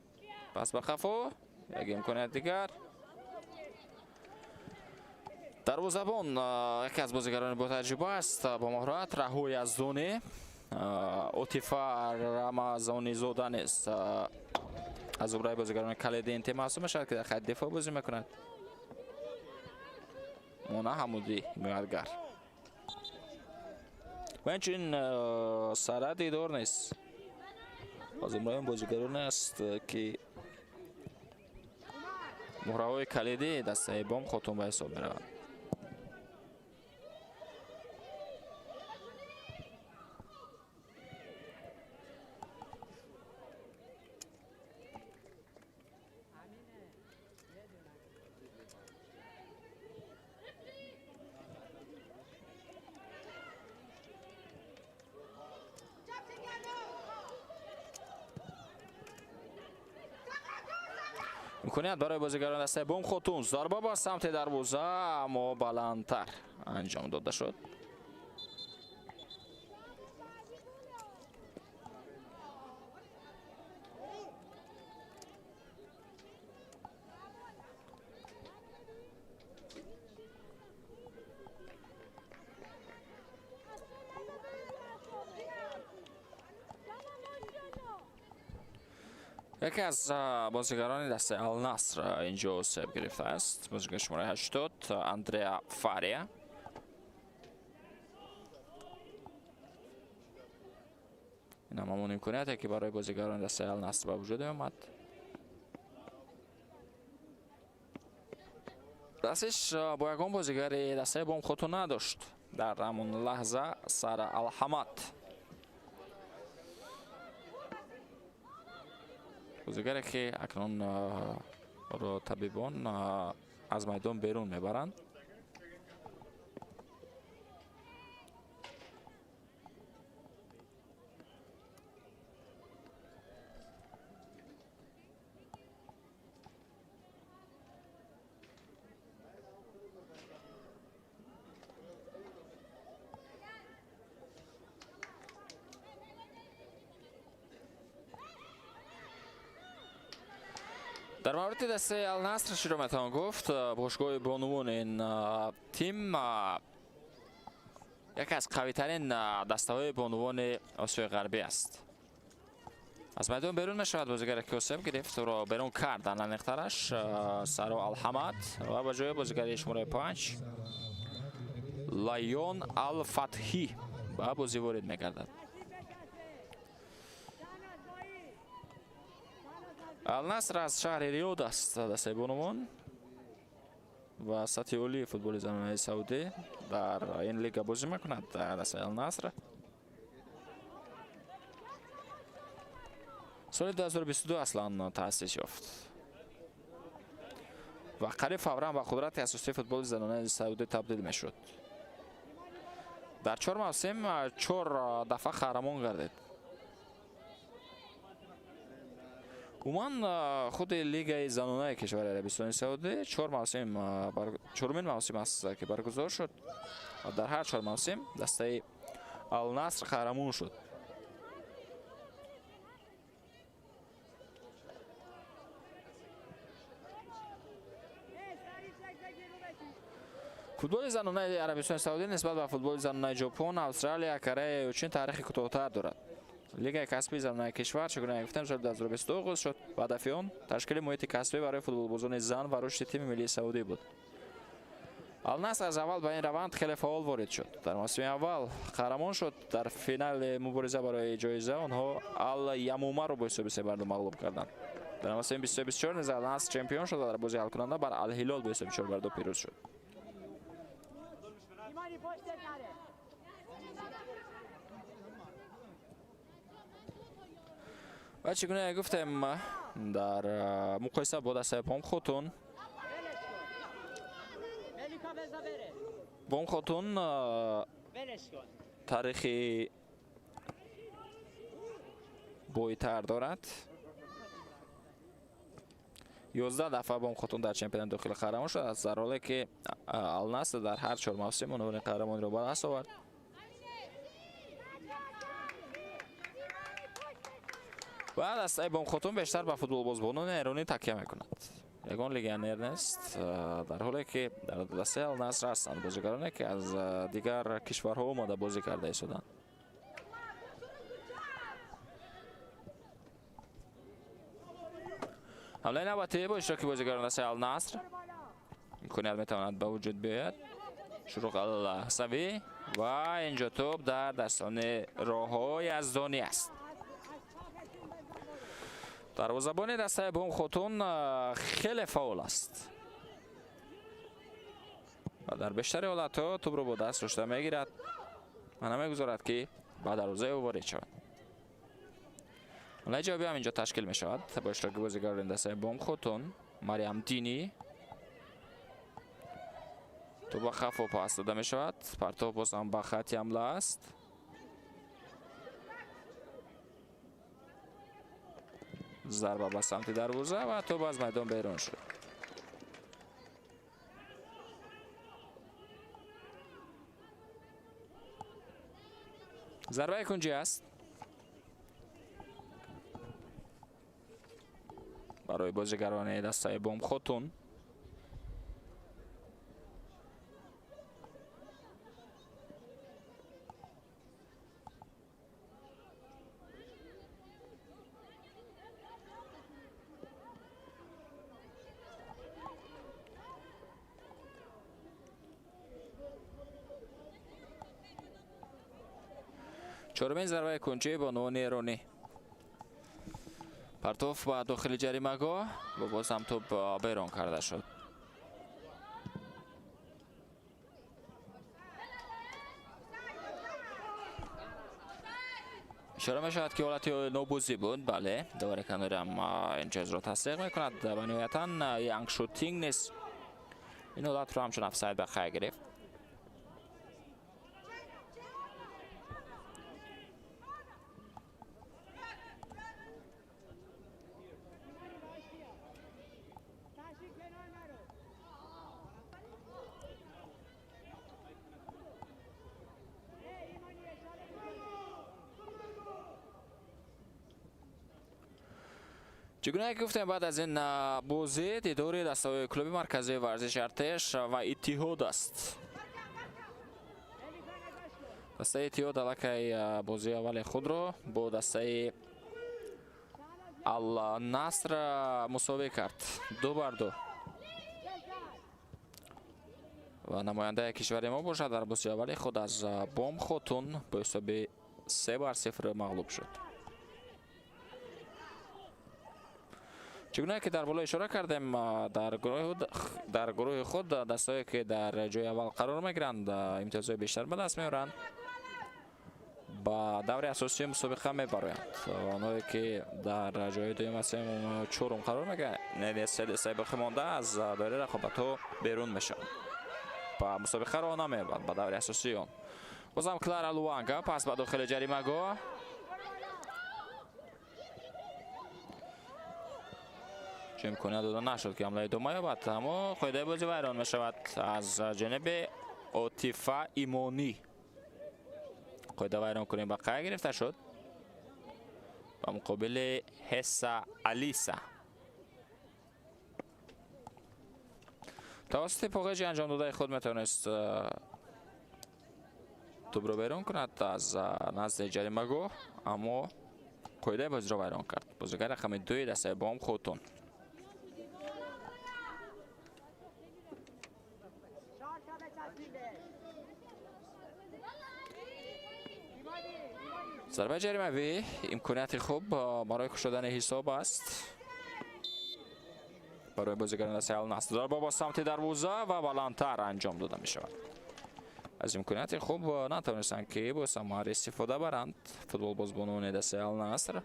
Speaker 2: Пас ба қафо, як имконият дигар. Дарвозабон яке аз бозигарони ботаҷриба аст, бо маҳорат, Раҳо Яздонӣ. Отифа Рамазонизода низ аз зумраи бозигарони калидии ин тим маҳсуб мешавад, ки дар хатти дифоъ бозӣ мекунад. Мона Ҳамудӣ ҳимоятгар ва инчунин Сара Дидор низ аз зумраи он бозигароне аст, ки муҳраҳои калидии дастаи Бом Хотун ба ҳисоб мераванд. Имконият барои бозигарон дастаи Бом Хотун. Зарба ба самти дарвоза, аммо баландтар анҷом дода шуд. Яке аз бозигарони дастаи Алнаср инҷо осеб гирифтааст. Бозигари шумораи 80, Андреа Фария. Ин ҳам ҳамон имконияте, ки барои бозигарони дастаи Алнаср ба вуҷуд меомад. Дастиш бо ягон бозигари дастаи Бомхотун надошт. Дар ҳамон лаҳза Сара Алҳамад, бозигаре ки акнун ро табибон аз майдон берун мебаранд. Дар мавриди дастаи Алнаср чиро метавон гуфт? Бошгоҳи бонувон ин тим яке аз қавитарин дастаҳои бонувони Осиёи Ғарбӣ аст. Аз майдон берун мешавад бозигаре ки осеб гирифт, ӯро берун кард аниқтараш Саро Алҳамад ва ба ҷои бозигари шумораи 5 Лайон Алфатҳӣ ба бозӣ ворид мегардад. Алнаср аз шаҳри Риёд аст дастаи бонувон ва сатҳи олии футболи занонаи Саудӣ дар ин лига бозӣ мекунад дастаи Алнаср. Соли 2022 аслан таъсис ёфт ва қариб фавран ба қудрати асосии футболи занонаи Саудӣ табдил мешуд. Дар 4 мавсим 4 дафъа қаҳрамон гардид. Умуман худи лигаи занонаи кишвари Арабистони Саудӣ 4 мавсим, чорумин мавсим аст ки баргузор шуд ва дар ҳар 4 мавсим дастаи Алнаср қаҳрамон шуд. Футболи занонаи Арабистони Саудӣ нисбат ба футболи занонаи Ҷопон, Австралия, Корея ва Чин таърихи кӯтоҳтар дорад. Лигаи касбии занонаи кишвар, чӣ гуна гуфтем, соли 2022 оғоз шуд ва ҳадафи он ташкили муҳити касбӣ барои футболбозони зан ва рушди тими миллии Саудӣ буд. Алнаср аз аввал ба ин раванд хеле фаъол ворид шуд. Дар мавсими аввал қаҳрамон шуд. Дар финали мубориза барои ҷоиза онҳо Ал-Ямумаро бо ҳисоби 3-2 мағлуб карданд. Дар мавсими 23-24 низ Алнаср чемпион шуд ва дар бозии ҳалкунанда бар Ал-Ҳилол бо ҳисоби 4-2 пирӯз шуд. Ва чӣ гуна гуфтем, дар муқоиса бо дастаи Бомхотун, Бомхотун таърихи бойтар дорад. 11 дафъа Бомхотун дар чемпионати дохили қаҳрамон шуд, дар ҳоле ки Алнаср дар ҳар 4 мавсим унвони қаҳрамониро ба даст овард. Ва дастаи Бомхотун бештар ба футболбозбонони эронӣ такя мекунад. Ягон легионер нест, дар ҳоле ки дар дастаи Алнаср ҳастанд бозигароне ки аз дигар кишварҳо омада бозӣ карда истоданд. Ҳамлаи навбатӣ бо иштироки бозигарони дастаи Алнаср имконият метавонад ба вуҷуд биёяд. Шуруқ Алҳасавӣ ва инҷо тӯб дар дастони роҳҳои яздонӣ аст. Дарвозабони дастаи Бомхотун хеле фаъол аст ва дар бештари ҳолатҳо тӯбро бо даст дошта мегирад ва намегузорад ки ба дарвозаи ӯ ворид шавад. Ҳамлаи ҷавобӣ ҳам инҷо ташкил мешавад бо иштироки бозигарони дастаи Бомхотун. Мариам Динӣ тӯб ба хафо пас дода мешавад. Партов боз ҳам ба хати ҳамла аст. Зарба ба самти дарвоза ва тӯб аз майдон берун шуд. Зарбаи кунҷӣ аст барои бозигарони дастаи Бомхотун. Чорумин зарбаи кунҷӣ бо нуони эронӣ. Партов ба дохили ҷаримагоҳ ва боз ҳам тӯб берун карда шуд. Ишора мешавад ки ҳолати нобузӣ буд. Бале, довари канорам ин чизро тасдиқ мекунад ва ниҳоятан Янг Шутинг низ ин ҳолатро ҳамчун офсайд ба қайд гирифт. Чӣ гуна ки гуфтем, баъд аз ин бозӣ дидори дастаҳои клуби марказии варзиши Артеш ва Иттиҳод аст. Дастаи Иттиҳод аллакай бозии аввали худро бо дастаи Ал-Наср мусовӣ кард 2-2 ва намояндаи кишвари мо бошад дар бозии аввали худ аз Бом Хотун бо ҳисоби 3-0 мағлуб шуд. Чӣ гуна ки дар боло ишора кардем, дар гурӯҳи худ дастаҳое ки дар ҷои аввал қарор мегиранд, имтиёзҳои бештар ба даст меоранд, ба даври асосии мусобиқа мебароянд. Онҳое ки дар ҷои дуюм ва сеюм, чорум қарор мегиранд, яъне се дастаи боқӣ монда аз доираи рақобатҳо берун мешаванд, ба мусобиқа роҳ намеёбанд ба даври асосии он. Бозам Клара Луанга пас ба дохили ҷаримагоҳ. Чун имконият дода нашуд ки ҳамла идома ёбад, аммо қоидаи бозӣ вайрон мешавад аз ҷониби Отифа Имонӣ. Қоида вайрон кунем ба қайд гирифта шуд ба муқобили Ҳеса Алиса. Тавассути поғеҷи анҷом додаи худ метавонист тӯбро берун кунад аз назди ҷаримагоҳ, аммо қоидаи бозиро вайрон кард. Бозигар рақами 2 дастаи Бом Хотун. Зарбаи ҷаримавӣ имконияти хуб барои кушодани ҳисоб аст барои бозигарони дастаи Ал-Наср. Зарба ба самти дарвоза ва баландтар анҷом дода мешавад. Аз имконияти хуб натавонистанд ки бо самар истифода баранд футболбозбонони дастаи Ал-Наср.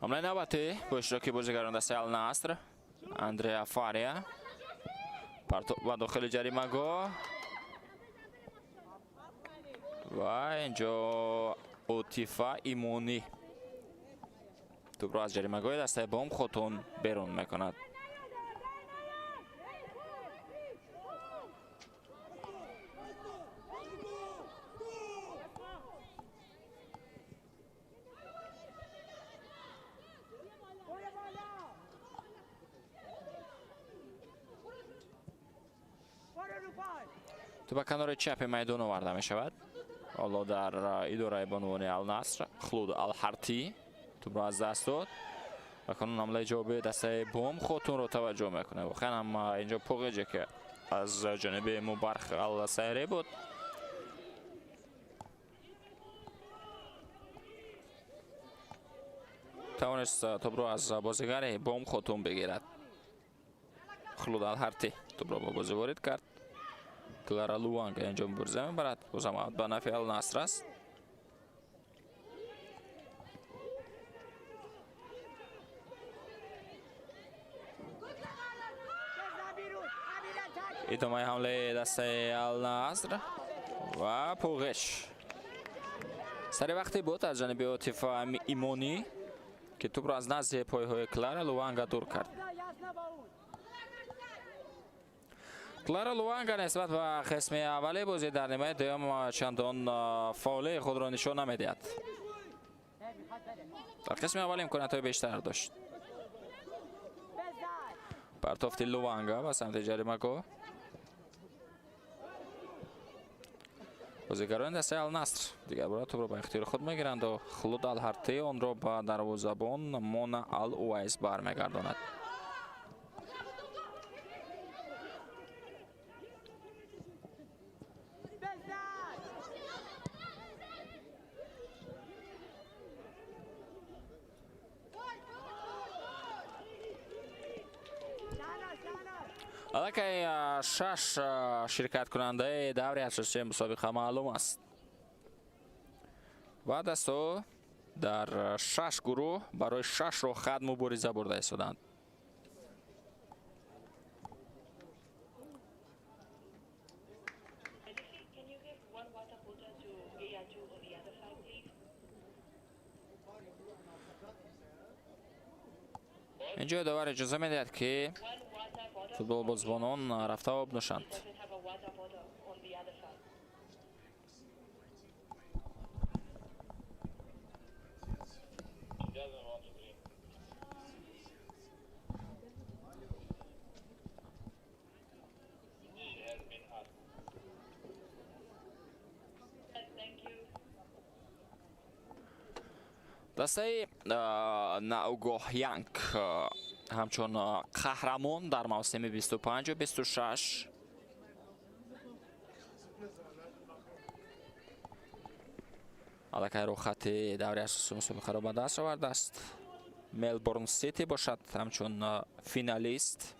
Speaker 2: Ҳамлаи навбатӣ бо иштироки бозигарон дастаи Ал-Наср. Андреа Фария партоб ба дохили ҷаримагоҳ ва инҷо Отифа Имонӣ тӯбро аз ҷаримагоҳи дастаи Бом Хотун берун мекунад. Тӯб ба канори чапи майдон оварда мешавад. Ҳоло дар идораи бонувони Ал-Наср Хлуд Алҳартӣ тӯбро аз даст дод ва кунун ҳамлаи ҷавобии дастаи Бом Хотунро таваҷҷӯҳ мекунад. Воқеан ҳам инҷо поғеҷе ки аз ҷониби Мубарх Алсайре буд. Тавонист тӯбро аз бозигари Бом Хотун бигирад. Хлуд Алҳартӣ тӯбро ба бозӣ ворид кард. Клара Луанга инҷо мубориза мебарад. Бозам ба нафи Ал-Наср аст. Идомаи ҳамлаи дастаи Ал-Наср ва поғеш. Сари вақте буд аз ҷониби Отифа Имонӣ ки тӯбро аз назди пойҳои Клара Луанга дур кард. Клара Луанга нисбат ба қисми аввали бозӣ дар нимаи дуюм чандон фаъолии худро нишон намедиҳад. Дар қисми аввал имкониятҳои бештар дошт. Партофти Луанга ба самти ҷаримагоҳ. Бозигарони дастаи Ал-Наср дигар бора тӯбро ба ихтиёри худ мегиранд ва Хлуд Алҳартӣ онро ба дарвозабон Мона Ал-Увайс бармегардонад. Аллакай 6 ширкаткунандаи даври асосии мусобиқа маълум аст ва дастҳо дар 6 гурӯҳ барои 6 роҳхат мубориза бурда истоданд. Инҷо довар иҷоза медиҳад, ки футболбозбонон рафта об нӯшанд. Дастаи Наугоҳ Янг ҳамчун қаҳрамон дар мавсими 25-26 аллакай рӯхати даври асосии мусобиқаро ба даст овардааст. Мелбурн Сити бошад ҳамчун финалист.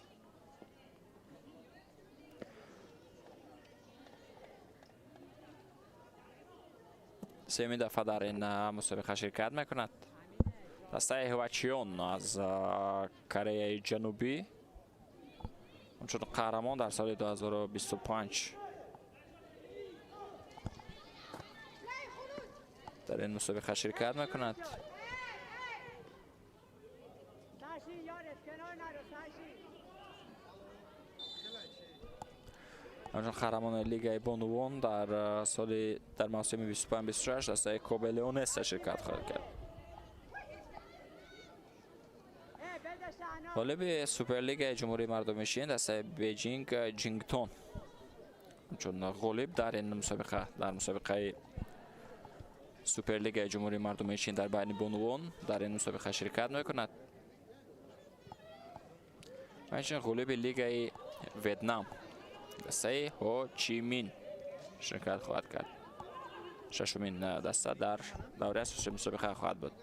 Speaker 2: Сеюмин дафъа дар ин мусобиқа ширкат мекунад. Дастаи Ҳвачиён аз Кореяи Ҷанубӣ ҳамчун қаҳрамон дар соли 2025 дар ин мусобиқа ширкат мекунад. Ҳамчун қаҳрамони лигаи бонувон дар соли дар мавсими 25-26 дастаи Кобе Леонеса ширкат хоҳад кард. Ғолиби Суперлигаи Ҷумҳурии Мардумии Чин дастаи Беҷинг Ҷингтон ҳамчун ғолиб дар ин мусобиқа дар мусобиқаи Суперлигаи Ҷумҳурии Мардумии Чин дар байни бонувон дар ин мусобиқа ширкат мекунад. Ҳамчунин ғолиби лигаи Ветнам дастаи Ҳо Чи Мин ширкат хоҳад кард. Шашумин даста дар давраи асосии мусобиқа хоҳад буд.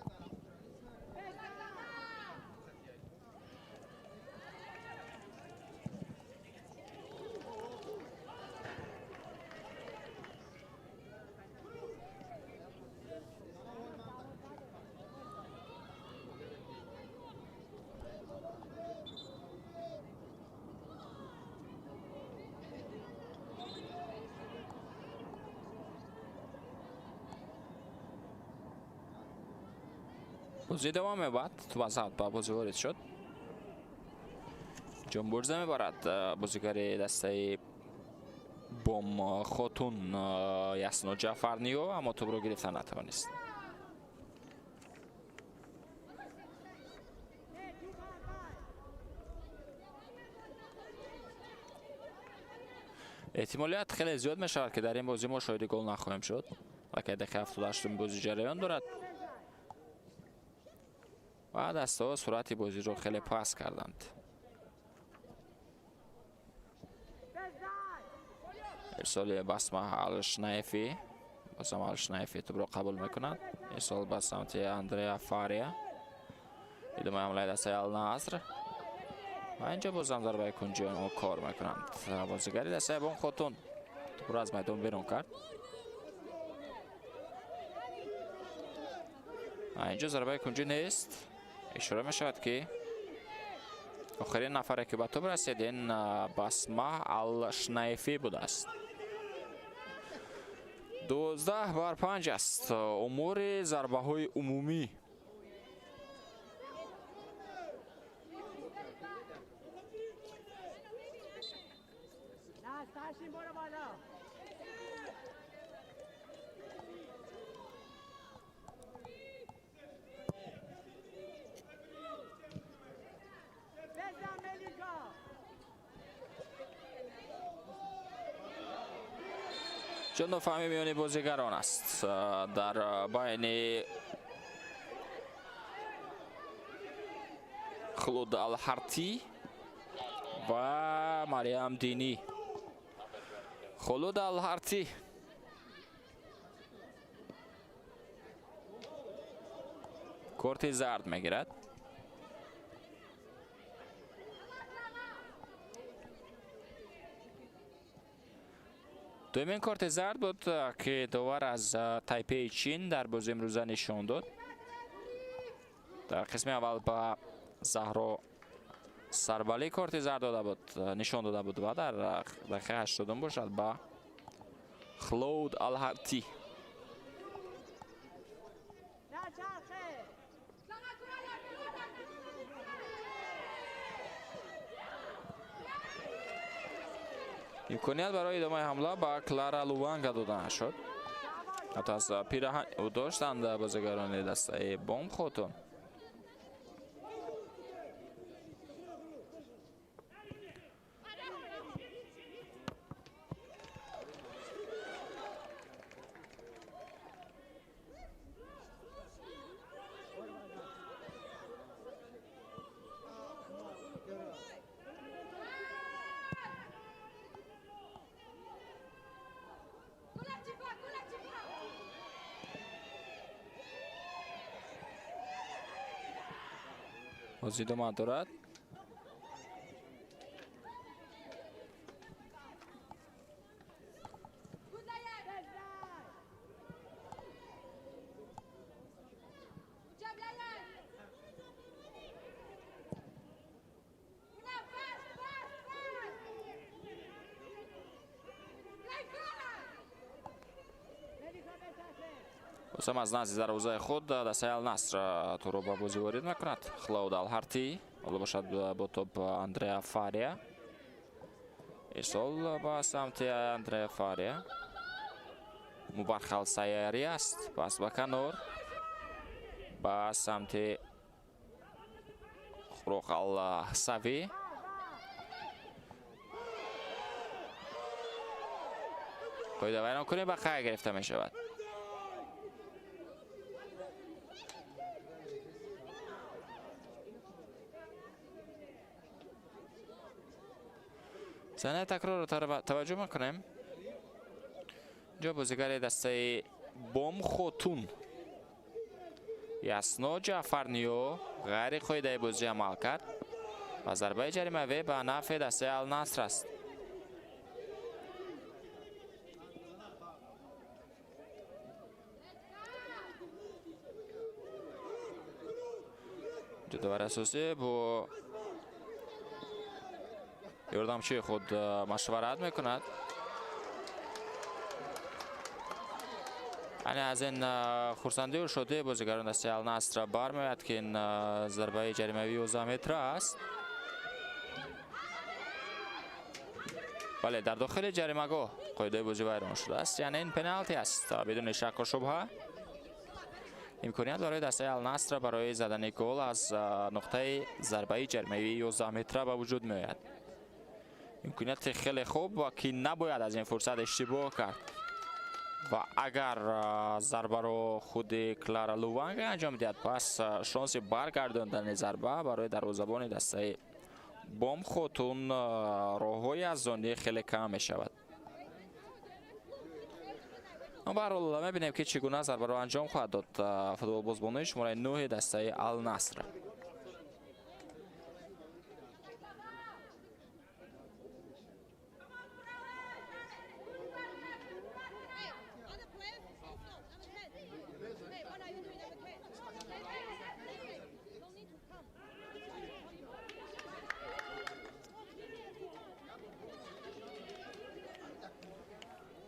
Speaker 2: Бозӣ идома меёбад. Тӯб аз ҳад ба бозӣ ворид шуд. Ҷонбурза мебарад бозигари дастаи Бом Хотун Ясно Ҷафарниё, аммо тӯбро гирифта натавонист. Эҳтимолият хеле зиёд мешавад, ки дар ин бозӣ мо шоҳиди гол нахоҳем шуд. Лакай дақиқаи 78 бозӣ ҷараён дорад ва дастаҳо суръати бозиро хеле паст карданд. Ирсоли Басма Алшнаефи, бозам Алшнаефи тӯбро қабул мекунад. Ирсол ба самти Андреа Фария. Идомаи ҳамлаи дастаи Алнаср. Ва инҷо бозам зарбаи кунҷи онҳо кор мекунанд. Бозигари дастаи Бон Хотун тӯбро аз майдон берун кард. Инҷо зарбаи кунҷӣ нест. Ишора мешавад, ки охирин нафаре, ки ба тӯб расид, ин Басма Алшнаефӣ будааст. 12-5 аст умури зарбаҳои умумӣ. Чун нофаҳмӣ миёни бозигарон аст дар байни Хулуд Алҳартӣ ва Мариям Динӣ. Хулуд Алҳартӣ корти зард мегирад. Дуюмин корти зард буд, ки довар аз Тайпеи Чин дар бози имрӯза нишон дод. Дар қисми аввал ба Заҳро Сарбалӣ корти зард дода буд, нишон дода буд ва дар дақиқаи 80 бошад ба Хлоуд Алҳартӣ. Имконият барои идомаи ҳамла ба Клара Луванга дода нашуд. Ҳатто аз пираҳан ӯ доштанд бозигарони дастаи Бомхотун. Бозӣ идома дорад. Бозам аз назди дарвозаи худ дастаи Ал-Наср туро ба бозӣ ворид мекунад. Хлауд Алҳартӣ, ҳоло бошад бо топ Андреа Фария. Ирсол ба самти Андреа Фария. Мубархал Саяри аст. Пас ба канор ба самти Хурохал Сави. Қоида вайронкунӣ ба қайд гирифта мешавад. Саҳнаи такрорро таваҷҷӯҳ мекунем. Инҷо бозигари дастаи Бомхотун Ясно Ҷаъфарниё ғайри қоидаи бозӣ амал кард ва зарбаи ҷаримавӣ ба нафъи дастаи Ал-Наср аст. Инҷо довари асосӣ бо ёрдамчии худ машварат мекунад. Ане аз ин хурсандию шодии бозигарон дастаи Ал-Наср бармеояд, ки ин зарбаи ҷаримавии 11 метра аст. Бале, дар дохили ҷаримагоҳ қоидаи бозӣ вайрон шудааст, яъне ин пеналти аст бидуни шакку шубҳа. Имконият барои дастаи Ал-Наср барои задани гол аз нуқтаи зарбаи ҷаримавии 11 метра ба вуҷуд меояд. Имконияти хеле хуб ва ки набояд аз ин фурсат иштибоҳ кард. Ва агар зарбаро худи Клара Луванга анҷом диҳад, пас шонси баргардондани зарба барои дарвозабони дастаи Бомхотун роҳҳои аз онӣ хеле кам мешавад. Ба ҳар ҳол мебинем, ки чӣ гуна зарбаро анҷом хоҳад дод футболбозбонои шумораи 9 дастаи Ал-Наср.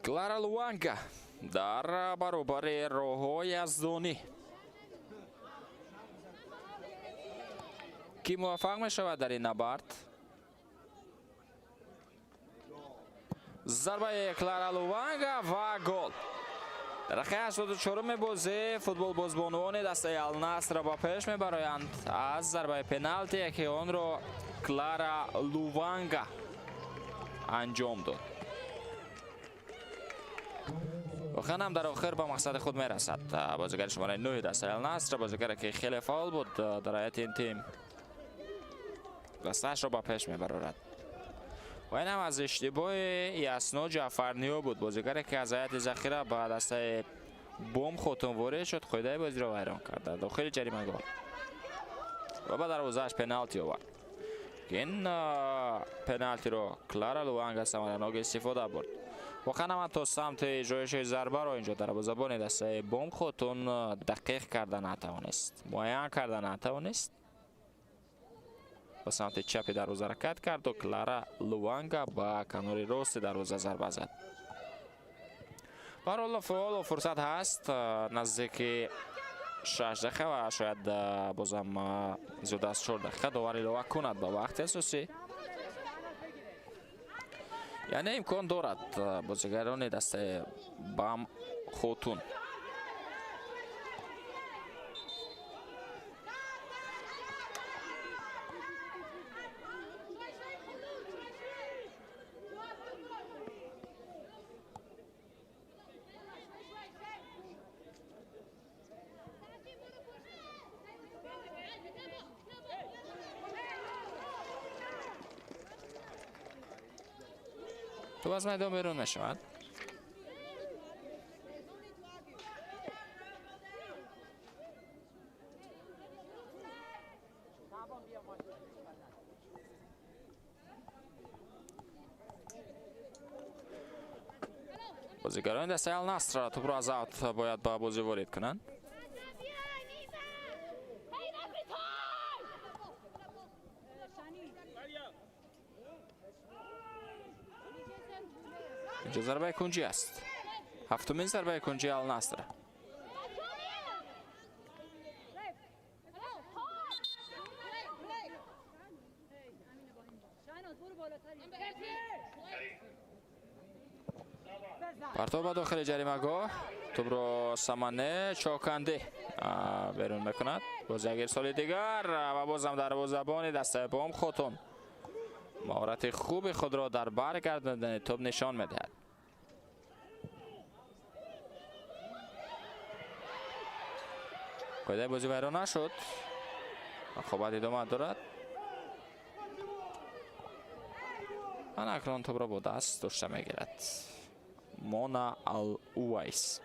Speaker 2: Клара Луанга дар баробари роҳҳои аздонӣ, ки муваффақ мешавад дар ин набард. Зарбаи Клара Луванга ва гол. Дар дақиқаи 84-уми бозӣ футболбозбонувони дастаи Ал-Наср ба пеш мебароянд аз зарбаи пеналтие, ки онро Клара Луванга анҷом дод. Воқеан ҳам дар охир ба мақсади худ мерасад бозигари шумораи 9 дастаи Ал-Наср, бозигаре ки хеле фаъол буд дар ҳайати ин тим, дастаашро ба пеш мебарорад. Ва ин ҳам аз иштибоҳи Ясно Ҷаъфарниё буд, бозигаре ки аз ҳайати захира ба дастаи Бомхотун ворид шуд, қоидаи бозиро вайрон кард дар дохили ҷаримагоҳ ва ба дарвозааш пеналти овард. Ин пеналтиро Клара Луанга самаранок истифода бурд. Воқеан ҳам то самти иҷроиши зарбаро инҷо дарвозабони дастаи Бомхотун дақиқ карда натавонист, муайян карда натавонист. Ба самти чапи дарвоза ҳаракат карду Клара Луанга ба канори рости дарвоза зарба зад. Ба ҳар ҳол фаъолу фурсат ҳаст наздики 6 дақиқа ва шояд бозам зиёда аз 4 дақиқа довар илова кунад ба вақти асосӣ. Яъне имкон дорад бозигарони дастаи Бам Хотун. Топ аз майдон берун мешавад. Бозигарони дастаи Ал-Наср тӯпро аз аут бояд ба бозӣ ворид кунанд. Инҷо зарбаи кунҷӣ аст. Ҳафтумин зарбаи кунҷии Ал-Наср. Партоб ба дохили ҷаримагоҳ. Тӯбро Самане Чоканде берун мекунад. Боз як ирсоли дигар ва бозам дарвозабони дастаи Бом Хотун маҳорати хуби худро дар баргардондани тӯб нишон медиҳад. Қоидаи бозӣ вайрон нашуд. Рақобат идома дорад. Ана акнун тӯбро бо даст дошта мегирад Мона Ал-Увайс.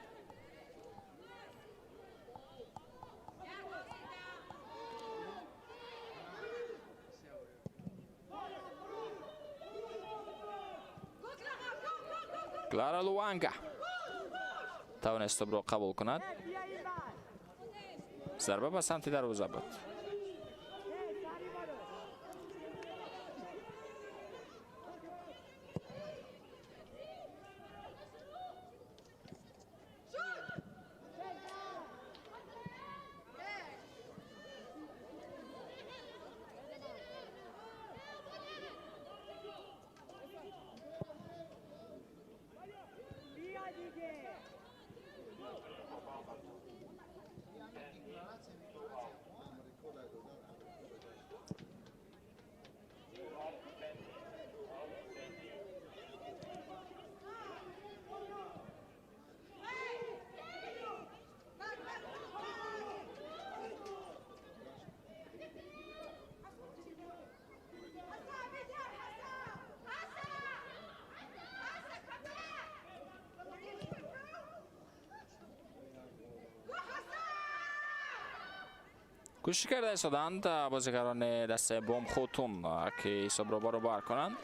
Speaker 2: Клара Луанга тавонист тӯбро қабул кунад. Зарба ба самти дарвоза буд. Кӯшиш карда истоданд бозигарони дастаи Бом Хотун, ки ҳисобро баробар кунанд.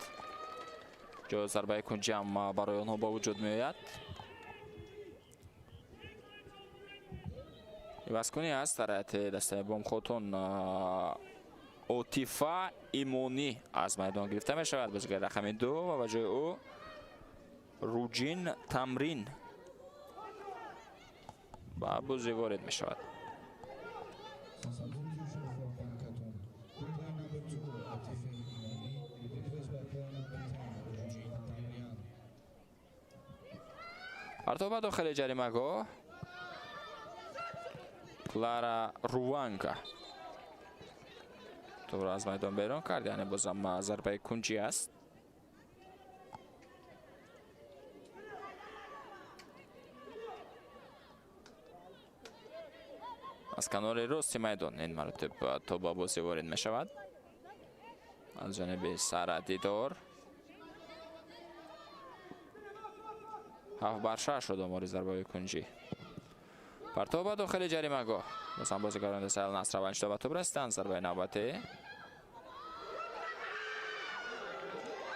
Speaker 2: Ҷо зарбаи кунҷиам барои онҳо ба вуҷуд меояд. Ивазкунӣ аст дар ҳайати дастаи Бом Хотун. Отифа Имонӣ аз майдон гирифта мешавад, бозигари рақами 2, ва ба ҷои ӯ Руҷин Тамрин ба бозӣ ворид мешавад. Партоб ба дохили ҷаримагоҳ. Клара Руанга тӯбро аз майдон берун кард, яъне бозам зарбаи кунҷӣ аст. Аз канори рости майдон ин маротиб тӯб ба бозӣ ворид мешавад аз ҷониби Сара Дидор. 7-6 шуд омори зарбаи кунҷӣ. Партоб ба дохили ҷаримагоҳ. Бозам бозигарони дастаи Ал-Наср аввалин шуда ба тӯб расиданд. Зарбаи навбатӣ.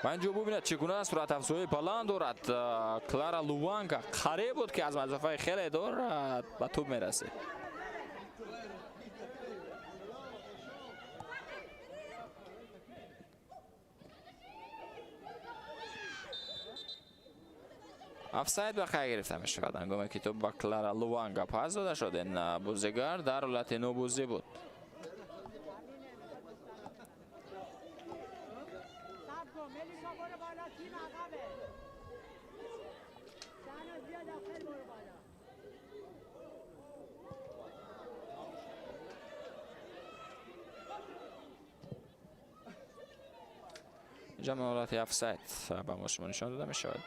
Speaker 2: Ва инҷо бубинед чӣ гуна суратафзоии баланд дорад Клара Луанга. Қариб буд, ки аз масофаи хеле дур ба тӯб мерасид. Офсайд ба қайд гирифта мешавад. Ҳангоме ки тӯб ба Клара Луанга пас дода шуд, ин бозигар дар ҳолати нобозӣ буд. اینجا حالت آفساید به ما شما نشان داده می شود.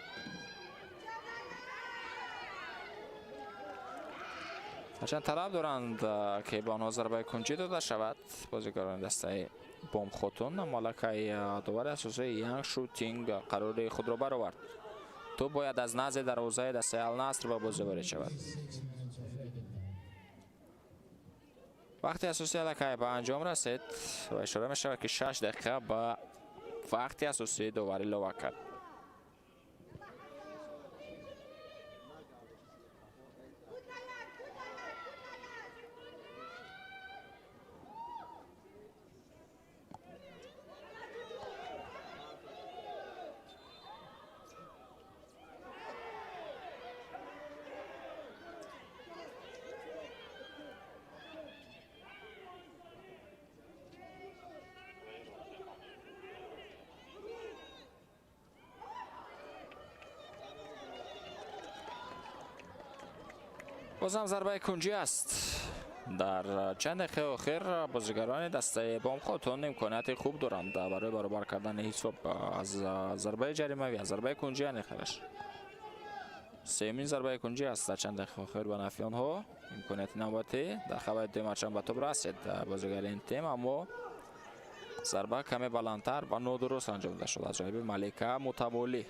Speaker 2: هرچند طلب دارند که به آنها ضربه کنجی داده شود. بازیگران دسته بام خوتون مالکای داور اساسی یانگ شوتینگ قرار خود را برآورد. تو باید از نزد دروازه دسته النصر به بازی وارد شود. وقتی اساسی الکای به انجام رسید و اشاره می شود که 6 دقیقه به وقتی اساسی داوری علاوه کرد. بازم ضربه کنجی است. در چند دقیقه آخر بازیگران دسته بام خاتون امکانیت خوب دارند برای برابر کردن حساب از ضربه جریمه و از ضربه کنجی انخرش. سومین ضربه کنجی است در چند دقیقه آخر به نفع آنها. امکانیت نوبتی در خبر دو مچ به توپ رسید بازیگر این تیم، اما ضربه کمی بلندتر و نادرست انجام داده شد از جانب ملکه متوالی.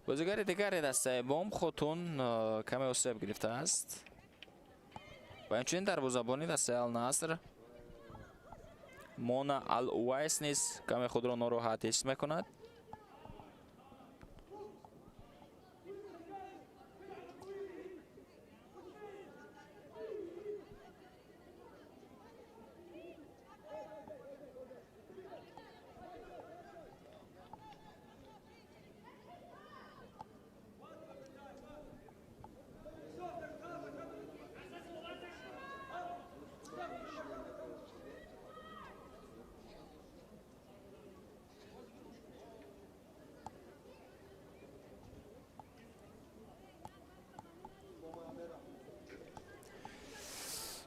Speaker 2: بازیگر دیگر دسته بام خوتون کمی آسیب گرفته است و همچنین دروازه‌بانی دسته النصر مونا الویس نیز کمی خود را ناراحت حس میکند.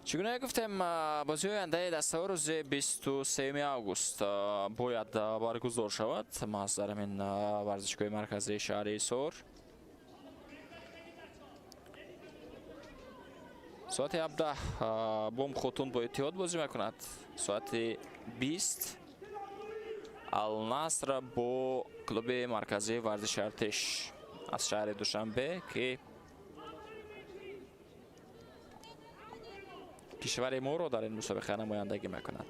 Speaker 2: چگونه گفتیم بازی آینده دسته روز 23 آگوست باید برگزار شود. محض در همین ورزشگاه مرکزی شهر سور ساعت 17 بام خوتون با اتحاد بازی میکند. ساعت 20 النصر با کلوب مرکزی ورزش ارتش از شهر دوشنبه که کشور ما را در این مسابقه نمایندگی میکند.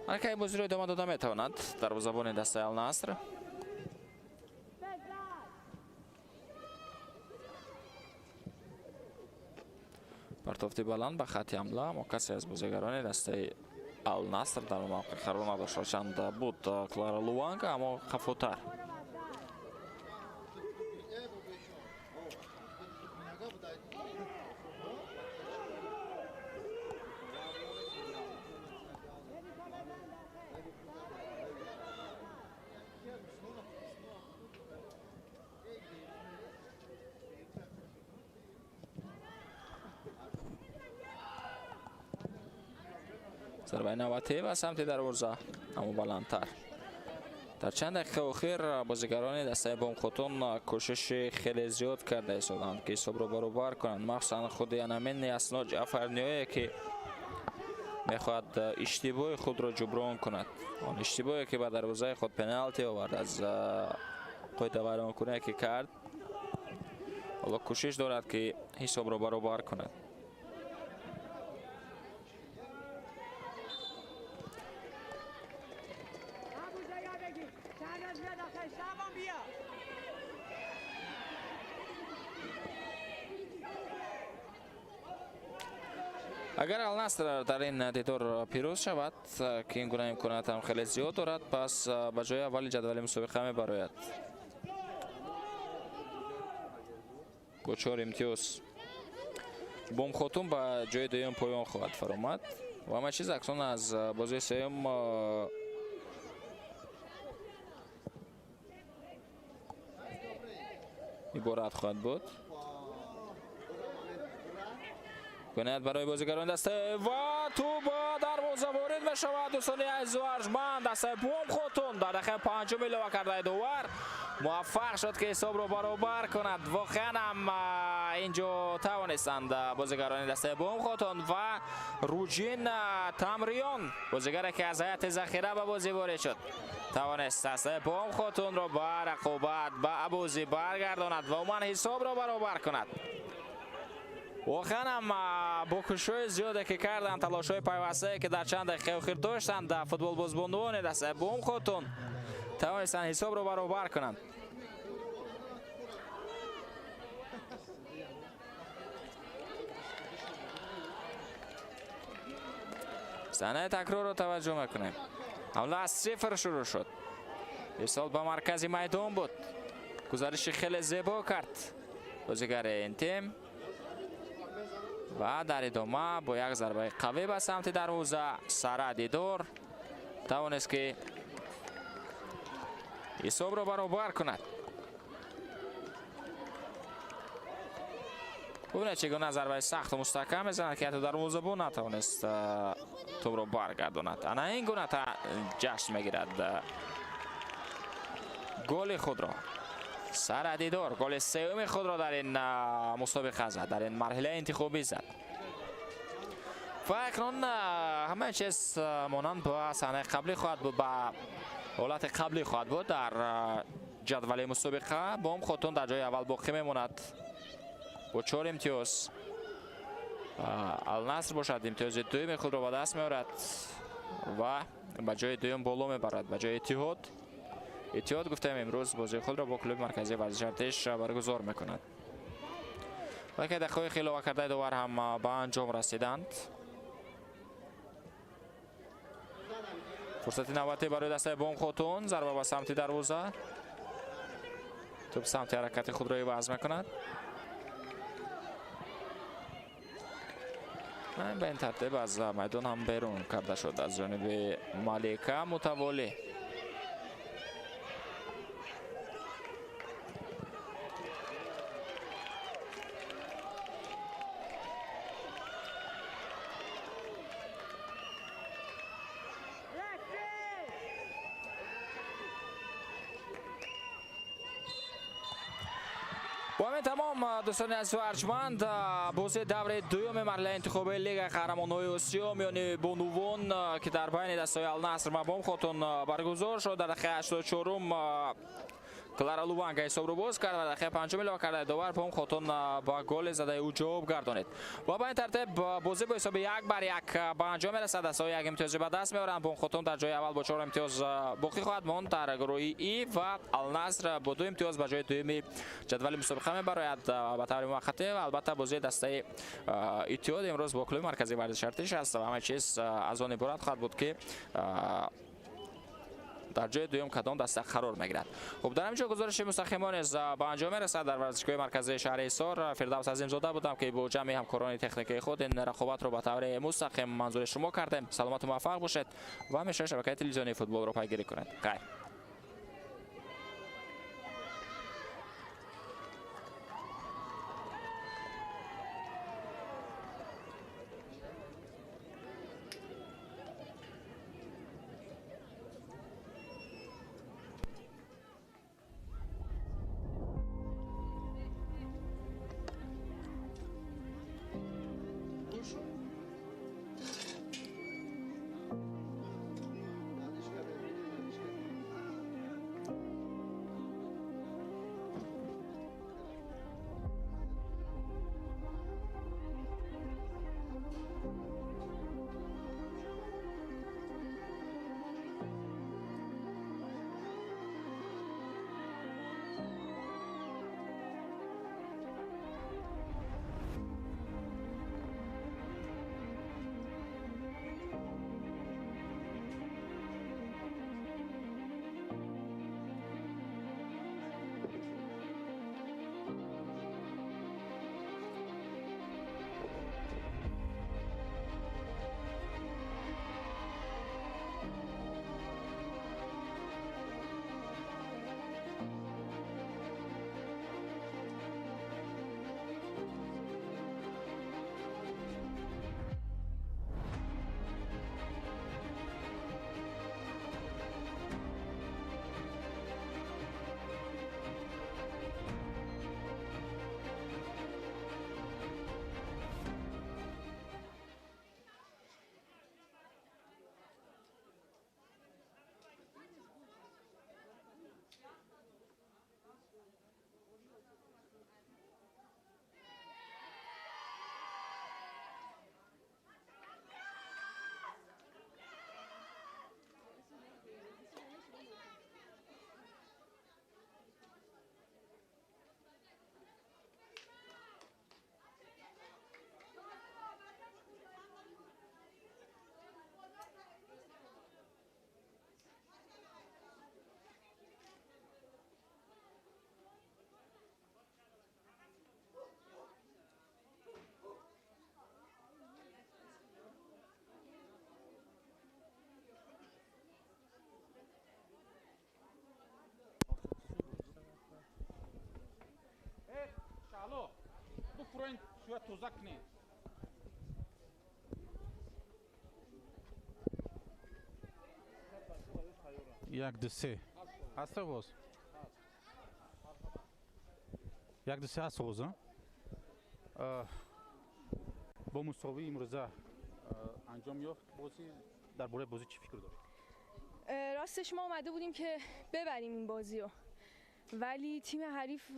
Speaker 2: هرکی بازی را ادامه داده میتواند. دروازه‌بان دسته النصر پرتافت بلند به خط حمله، اما کسی از بازیگران دسته النصر در موقع قرار نداشت. چند بود کلارا لوانگ، اما خفوتر. ضربه نوبتی به سمت دروازه، اما بلندتر. در چند دقیقه اخیر بازیگران دسته بام خوتون کوشش خیلی زیاد کرده ایستادند که حساب را برابر کنند، مخصوصا خود ینامین یسنا جعفرنیایی که میخواهد اشتباه خود را جبران کند. آن اشتباهی که به دروازه خود پنالتی آورد از قاعده ویرانکنی که کرد، حالا کوشش دارد که حساب را برابر کند. Агар Алнаср дар ин дидор пирӯз шавад, ки ин гуна имконият ҳам хеле зиёд дорад, пас ба ҷои аввали ҷадвали мусобиқа мебарояд. Бо 4 имтиёз Бомхотун ба ҷои дуюм поён хоҳад фаромад ва ҳама чиз акнун аз бозии сеюм иборат хоҳад буд. Имконият барои бозигарони дастаи ва тӯб ба дарвоза ворид мешавад. Дӯстони азизу арҷманд, дастаи Бомхотун дар дақиқаи панҷум илова кардаи довар муваффақ шуд, ки ҳисобро баробар кунад. Воқеан ҳам инҷо тавонистанд бозигарони дастаи Бомхотун ва Руҷин Тамриён, бозигаре ки аз ҳайати захира ба бозӣ ворид шуд, тавонист дастаи Бомхотунро ба рақобат ба бозӣ баргардонад ва умуман ҳисобро баробар кунад. Воқеан ҳам бо кӯшишҳои зиёде ки карданд, талошҳои пайвастае ки дар чанд дақиқаи охир доштанд, футболбозбонувони дастаи Бомхотун тавонистанд ҳисобро баробар кунанд. Саҳнаи такрорро таваҷҷӯҳ мекунем. Ҳамла аз сифр шурӯъ шуд. Ирсол ба маркази майдон буд. Гузариши хеле зебо кард бозигари ин тим ва дар идома бо як зарбаи қавӣ ба самти дарвоза Сара Дидор тавонист, ки ҳисобро баробар кунад. Бубинед, чӣ гуна зарбаи сахту мустаҳкам мезанад, ки ҳатто дарвозабон натавонист тӯбро баргардонад. Ана ин гуна ҷашн мегирад голи худро. Сара Дидор голи сеюми худро дар ин мусобиқа зад, дар ин марҳилаи интихобӣ зад. Ва акнун ҳамаи чиз монанд ба саҳнаи қаблӣ хоҳад буд, ба ҳолати қаблӣ хоҳад буд дар ҷадвали мусобиқа. Бомхотун дар ҷои аввал боқӣ мемонад бо 4 имтиёз. Алнаср бошад имтиёзи дуюми худро ба даст меорад ва ба ҷои дуюм боло мебарад, ба ҷои Иттиҳод. Иттиҳод, гуфтем, имрӯз бозии худро бо клуби марказии варзиши Артиш баргузор мекунад. Ва ки дақиқаҳои илова кардаи довар ҳам ба анҷом расиданд. Фурсати навбатӣ барои дастаи Бомхотун, зарба ба самти дарвоза. Тӯб самти ҳаракати худро иваз мекунад. Ба ин тартиб аз майдон ҳам берун карда шуд аз ҷониби Малика Мутаволӣ. Бо ҳамин тамом, дӯстони азизу арҷманд, бозии даври дуюми марҳилаи интихобии Лигаи қаҳрамонҳои Осиё миёни бонувон, ки дар байни дастаҳои Алнаср ва Бомхотун баргузор шуд, дар дақиқаи 84-ум Клара Луванга ҳисобро боз кард ва дақиқаи панҷум илова кардаи довар Бомхотун ба голи задаи ӯ ҷавоб гардонид. Ва ба ин тартиб бозӣ бо ҳисоби 1-1 ба анҷом мерасад. Дастаҳо як имтиёзи ба даст меоранд. Бомхотун дар ҷои аввал бо 4 имтиёз боқӣ хоҳад монд дар гурӯҳи И ва Алнаср бо 2 имтиёз ба ҷои дуюми ҷадвали мусобиқа мебарояд ба таври муваққатӣ. Ва албатта бозии дастаи Иттиҳод имрӯз бо клуби марказии варзиши Артиш аст ва ҳама чиз аз он иборат хоҳад буд, ки дар ҷои дуюм кадом даста қарор мегирад. Хуб, дар ҳамин ҷо гузориши мустақимо низ ба анҷом мерасад. Дар варзишгоҳи марказии шаҳри Ҳисор Фирдавс Азимзода будам, ки бо ҷамъи ҳамкорони техникии худ ин рақобатро ба таври мустақим манзури шумо кардем. Саломату муваффақ бошед ва ҳамеша шабакаи телевизионии футболро пайгирӣ кунед. Хайр.
Speaker 3: Бифурен шуя тоза кунед. Як ду се. Ҳаст овоз? Як ду се ҳаст овоз, а? Бо мусовии имрӯза анҷом ёфт бозӣ. Дар бораи бозӣ чӣ фикр доред?
Speaker 4: راستش ما اومده بودیم که ببریم این بازی رو، ولی تیم حریف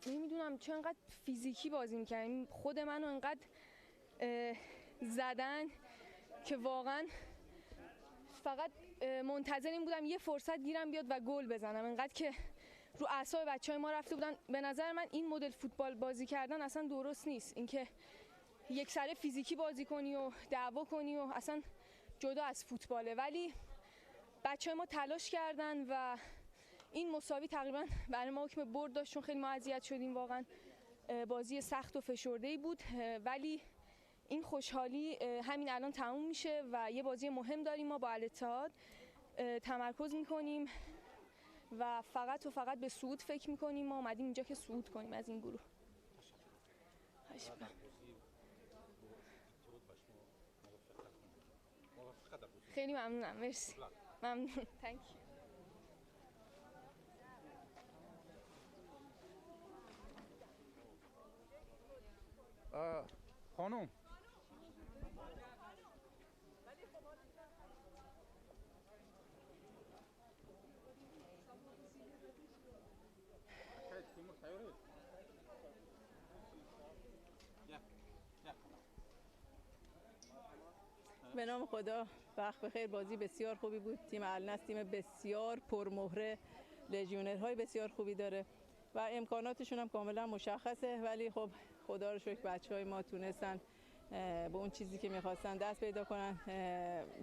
Speaker 4: نمیدونم چه انقدر فیزیکی بازی میکردیم. خود منو انقدر زدن که واقعا فقط منتظر این بودم یه فرصت گیرم بیاد و گل بزنم، انقدر که رو اعصاب بچهای ما رفته بودن. به نظر من این مدل فوتبال بازی کردن اصلا درست نیست، اینکه یک سره فیزیکی بازی کنی و دعوا کنی و اصلا جدا از فوتباله. ولی بچهای ما تلاش کردن و این مساوی تقریبا برای ما حکم برد داشت، چون خیلی ما اذیت شدیم. واقعا بازی سخت و فشرده‌ای بود، ولی این خوشحالی همین الان تموم میشه و یه بازی مهم داریم ما با الاتحاد. تمرکز میکنیم و فقط و فقط به صعود فکر میکنیم. ما اومدیم اینجا که صعود کنیم از این گروه. خیلی ممنونم، مرسی، ممنون. Thank you.
Speaker 3: خانم
Speaker 5: به نام خدا، وقت بخیر. بازی بسیار خوبی بود. تیم النصر تیم بسیار پرمهره، لژیونرهای بسیار خوبی داره و امکاناتشون هم کاملا مشخصه، ولی خب خدا رو شکر بچه‌های ما تونستن به اون چیزی که می‌خواستن دست پیدا کنن.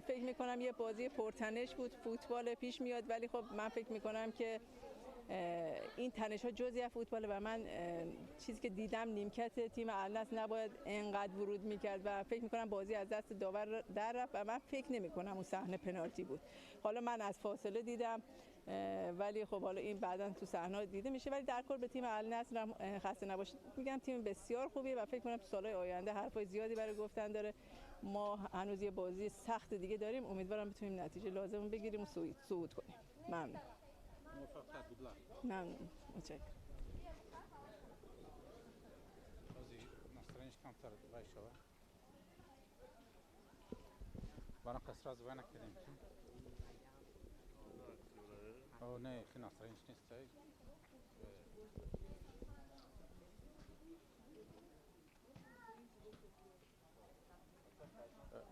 Speaker 5: فکر می‌کنم یه بازی پرتنش بود، فوتبال پیش میاد، ولی خب من فکر می‌کنم که این تنش‌ها جزئی از فوتباله و من چیزی که دیدم نیمکت تیم النصر نباید انقدر ورود میکرد و فکر میکنم بازی از دست داور در رفت و من فکر نمیکنم اون صحنه پنالتی بود. حالا من از فاصله دیدم، ولی خب حالا این بعداً تو صحنه دیده میشه. ولی در کل به تیم النصر هم خسته نباشید میگم، تیم بسیار خوبیه و فکر کنم تو سالهای آینده حرفای زیادی برای گفتن داره. ما هنوز یه بازی سخت دیگه داریم، امیدوارم بتونیم نتیجه لازم بگیریم و صعود کنیم. ممنون. ممنون، متشکرم.
Speaker 3: настроение камтар вай шава. Барам кас сразу вай накардем. О, не, хи настроение нест.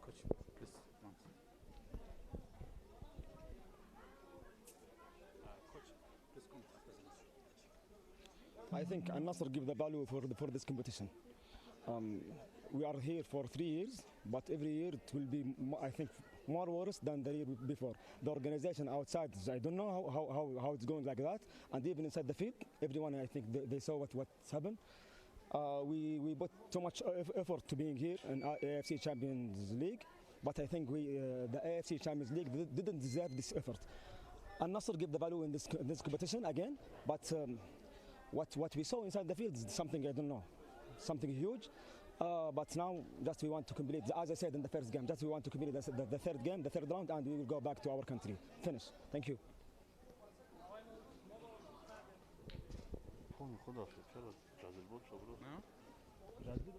Speaker 3: Coach, please, once. Coach, please come after this.
Speaker 6: I think Al Nassr give the value for this competition. We are here for 3 years, but every year it will be, I think, more worse than the year before. The organization outside, I don't know how it's going like that, and even inside the field, everyone, I think, they saw what's happened. We put too much effort to being here in AFC Champions League, but I think the AFC Champions League didn't deserve this effort. Al Nassr give the value in this competition again, but what we saw inside the field is something I don't know, something huge. But now just we want to complete, as I said in the first game, just we want to complete the third game, the third round, and we will go back to our country. Finish. Thank you.
Speaker 7: خدا چرا جزیل بود شو برو.
Speaker 3: نه؟
Speaker 7: جزیل.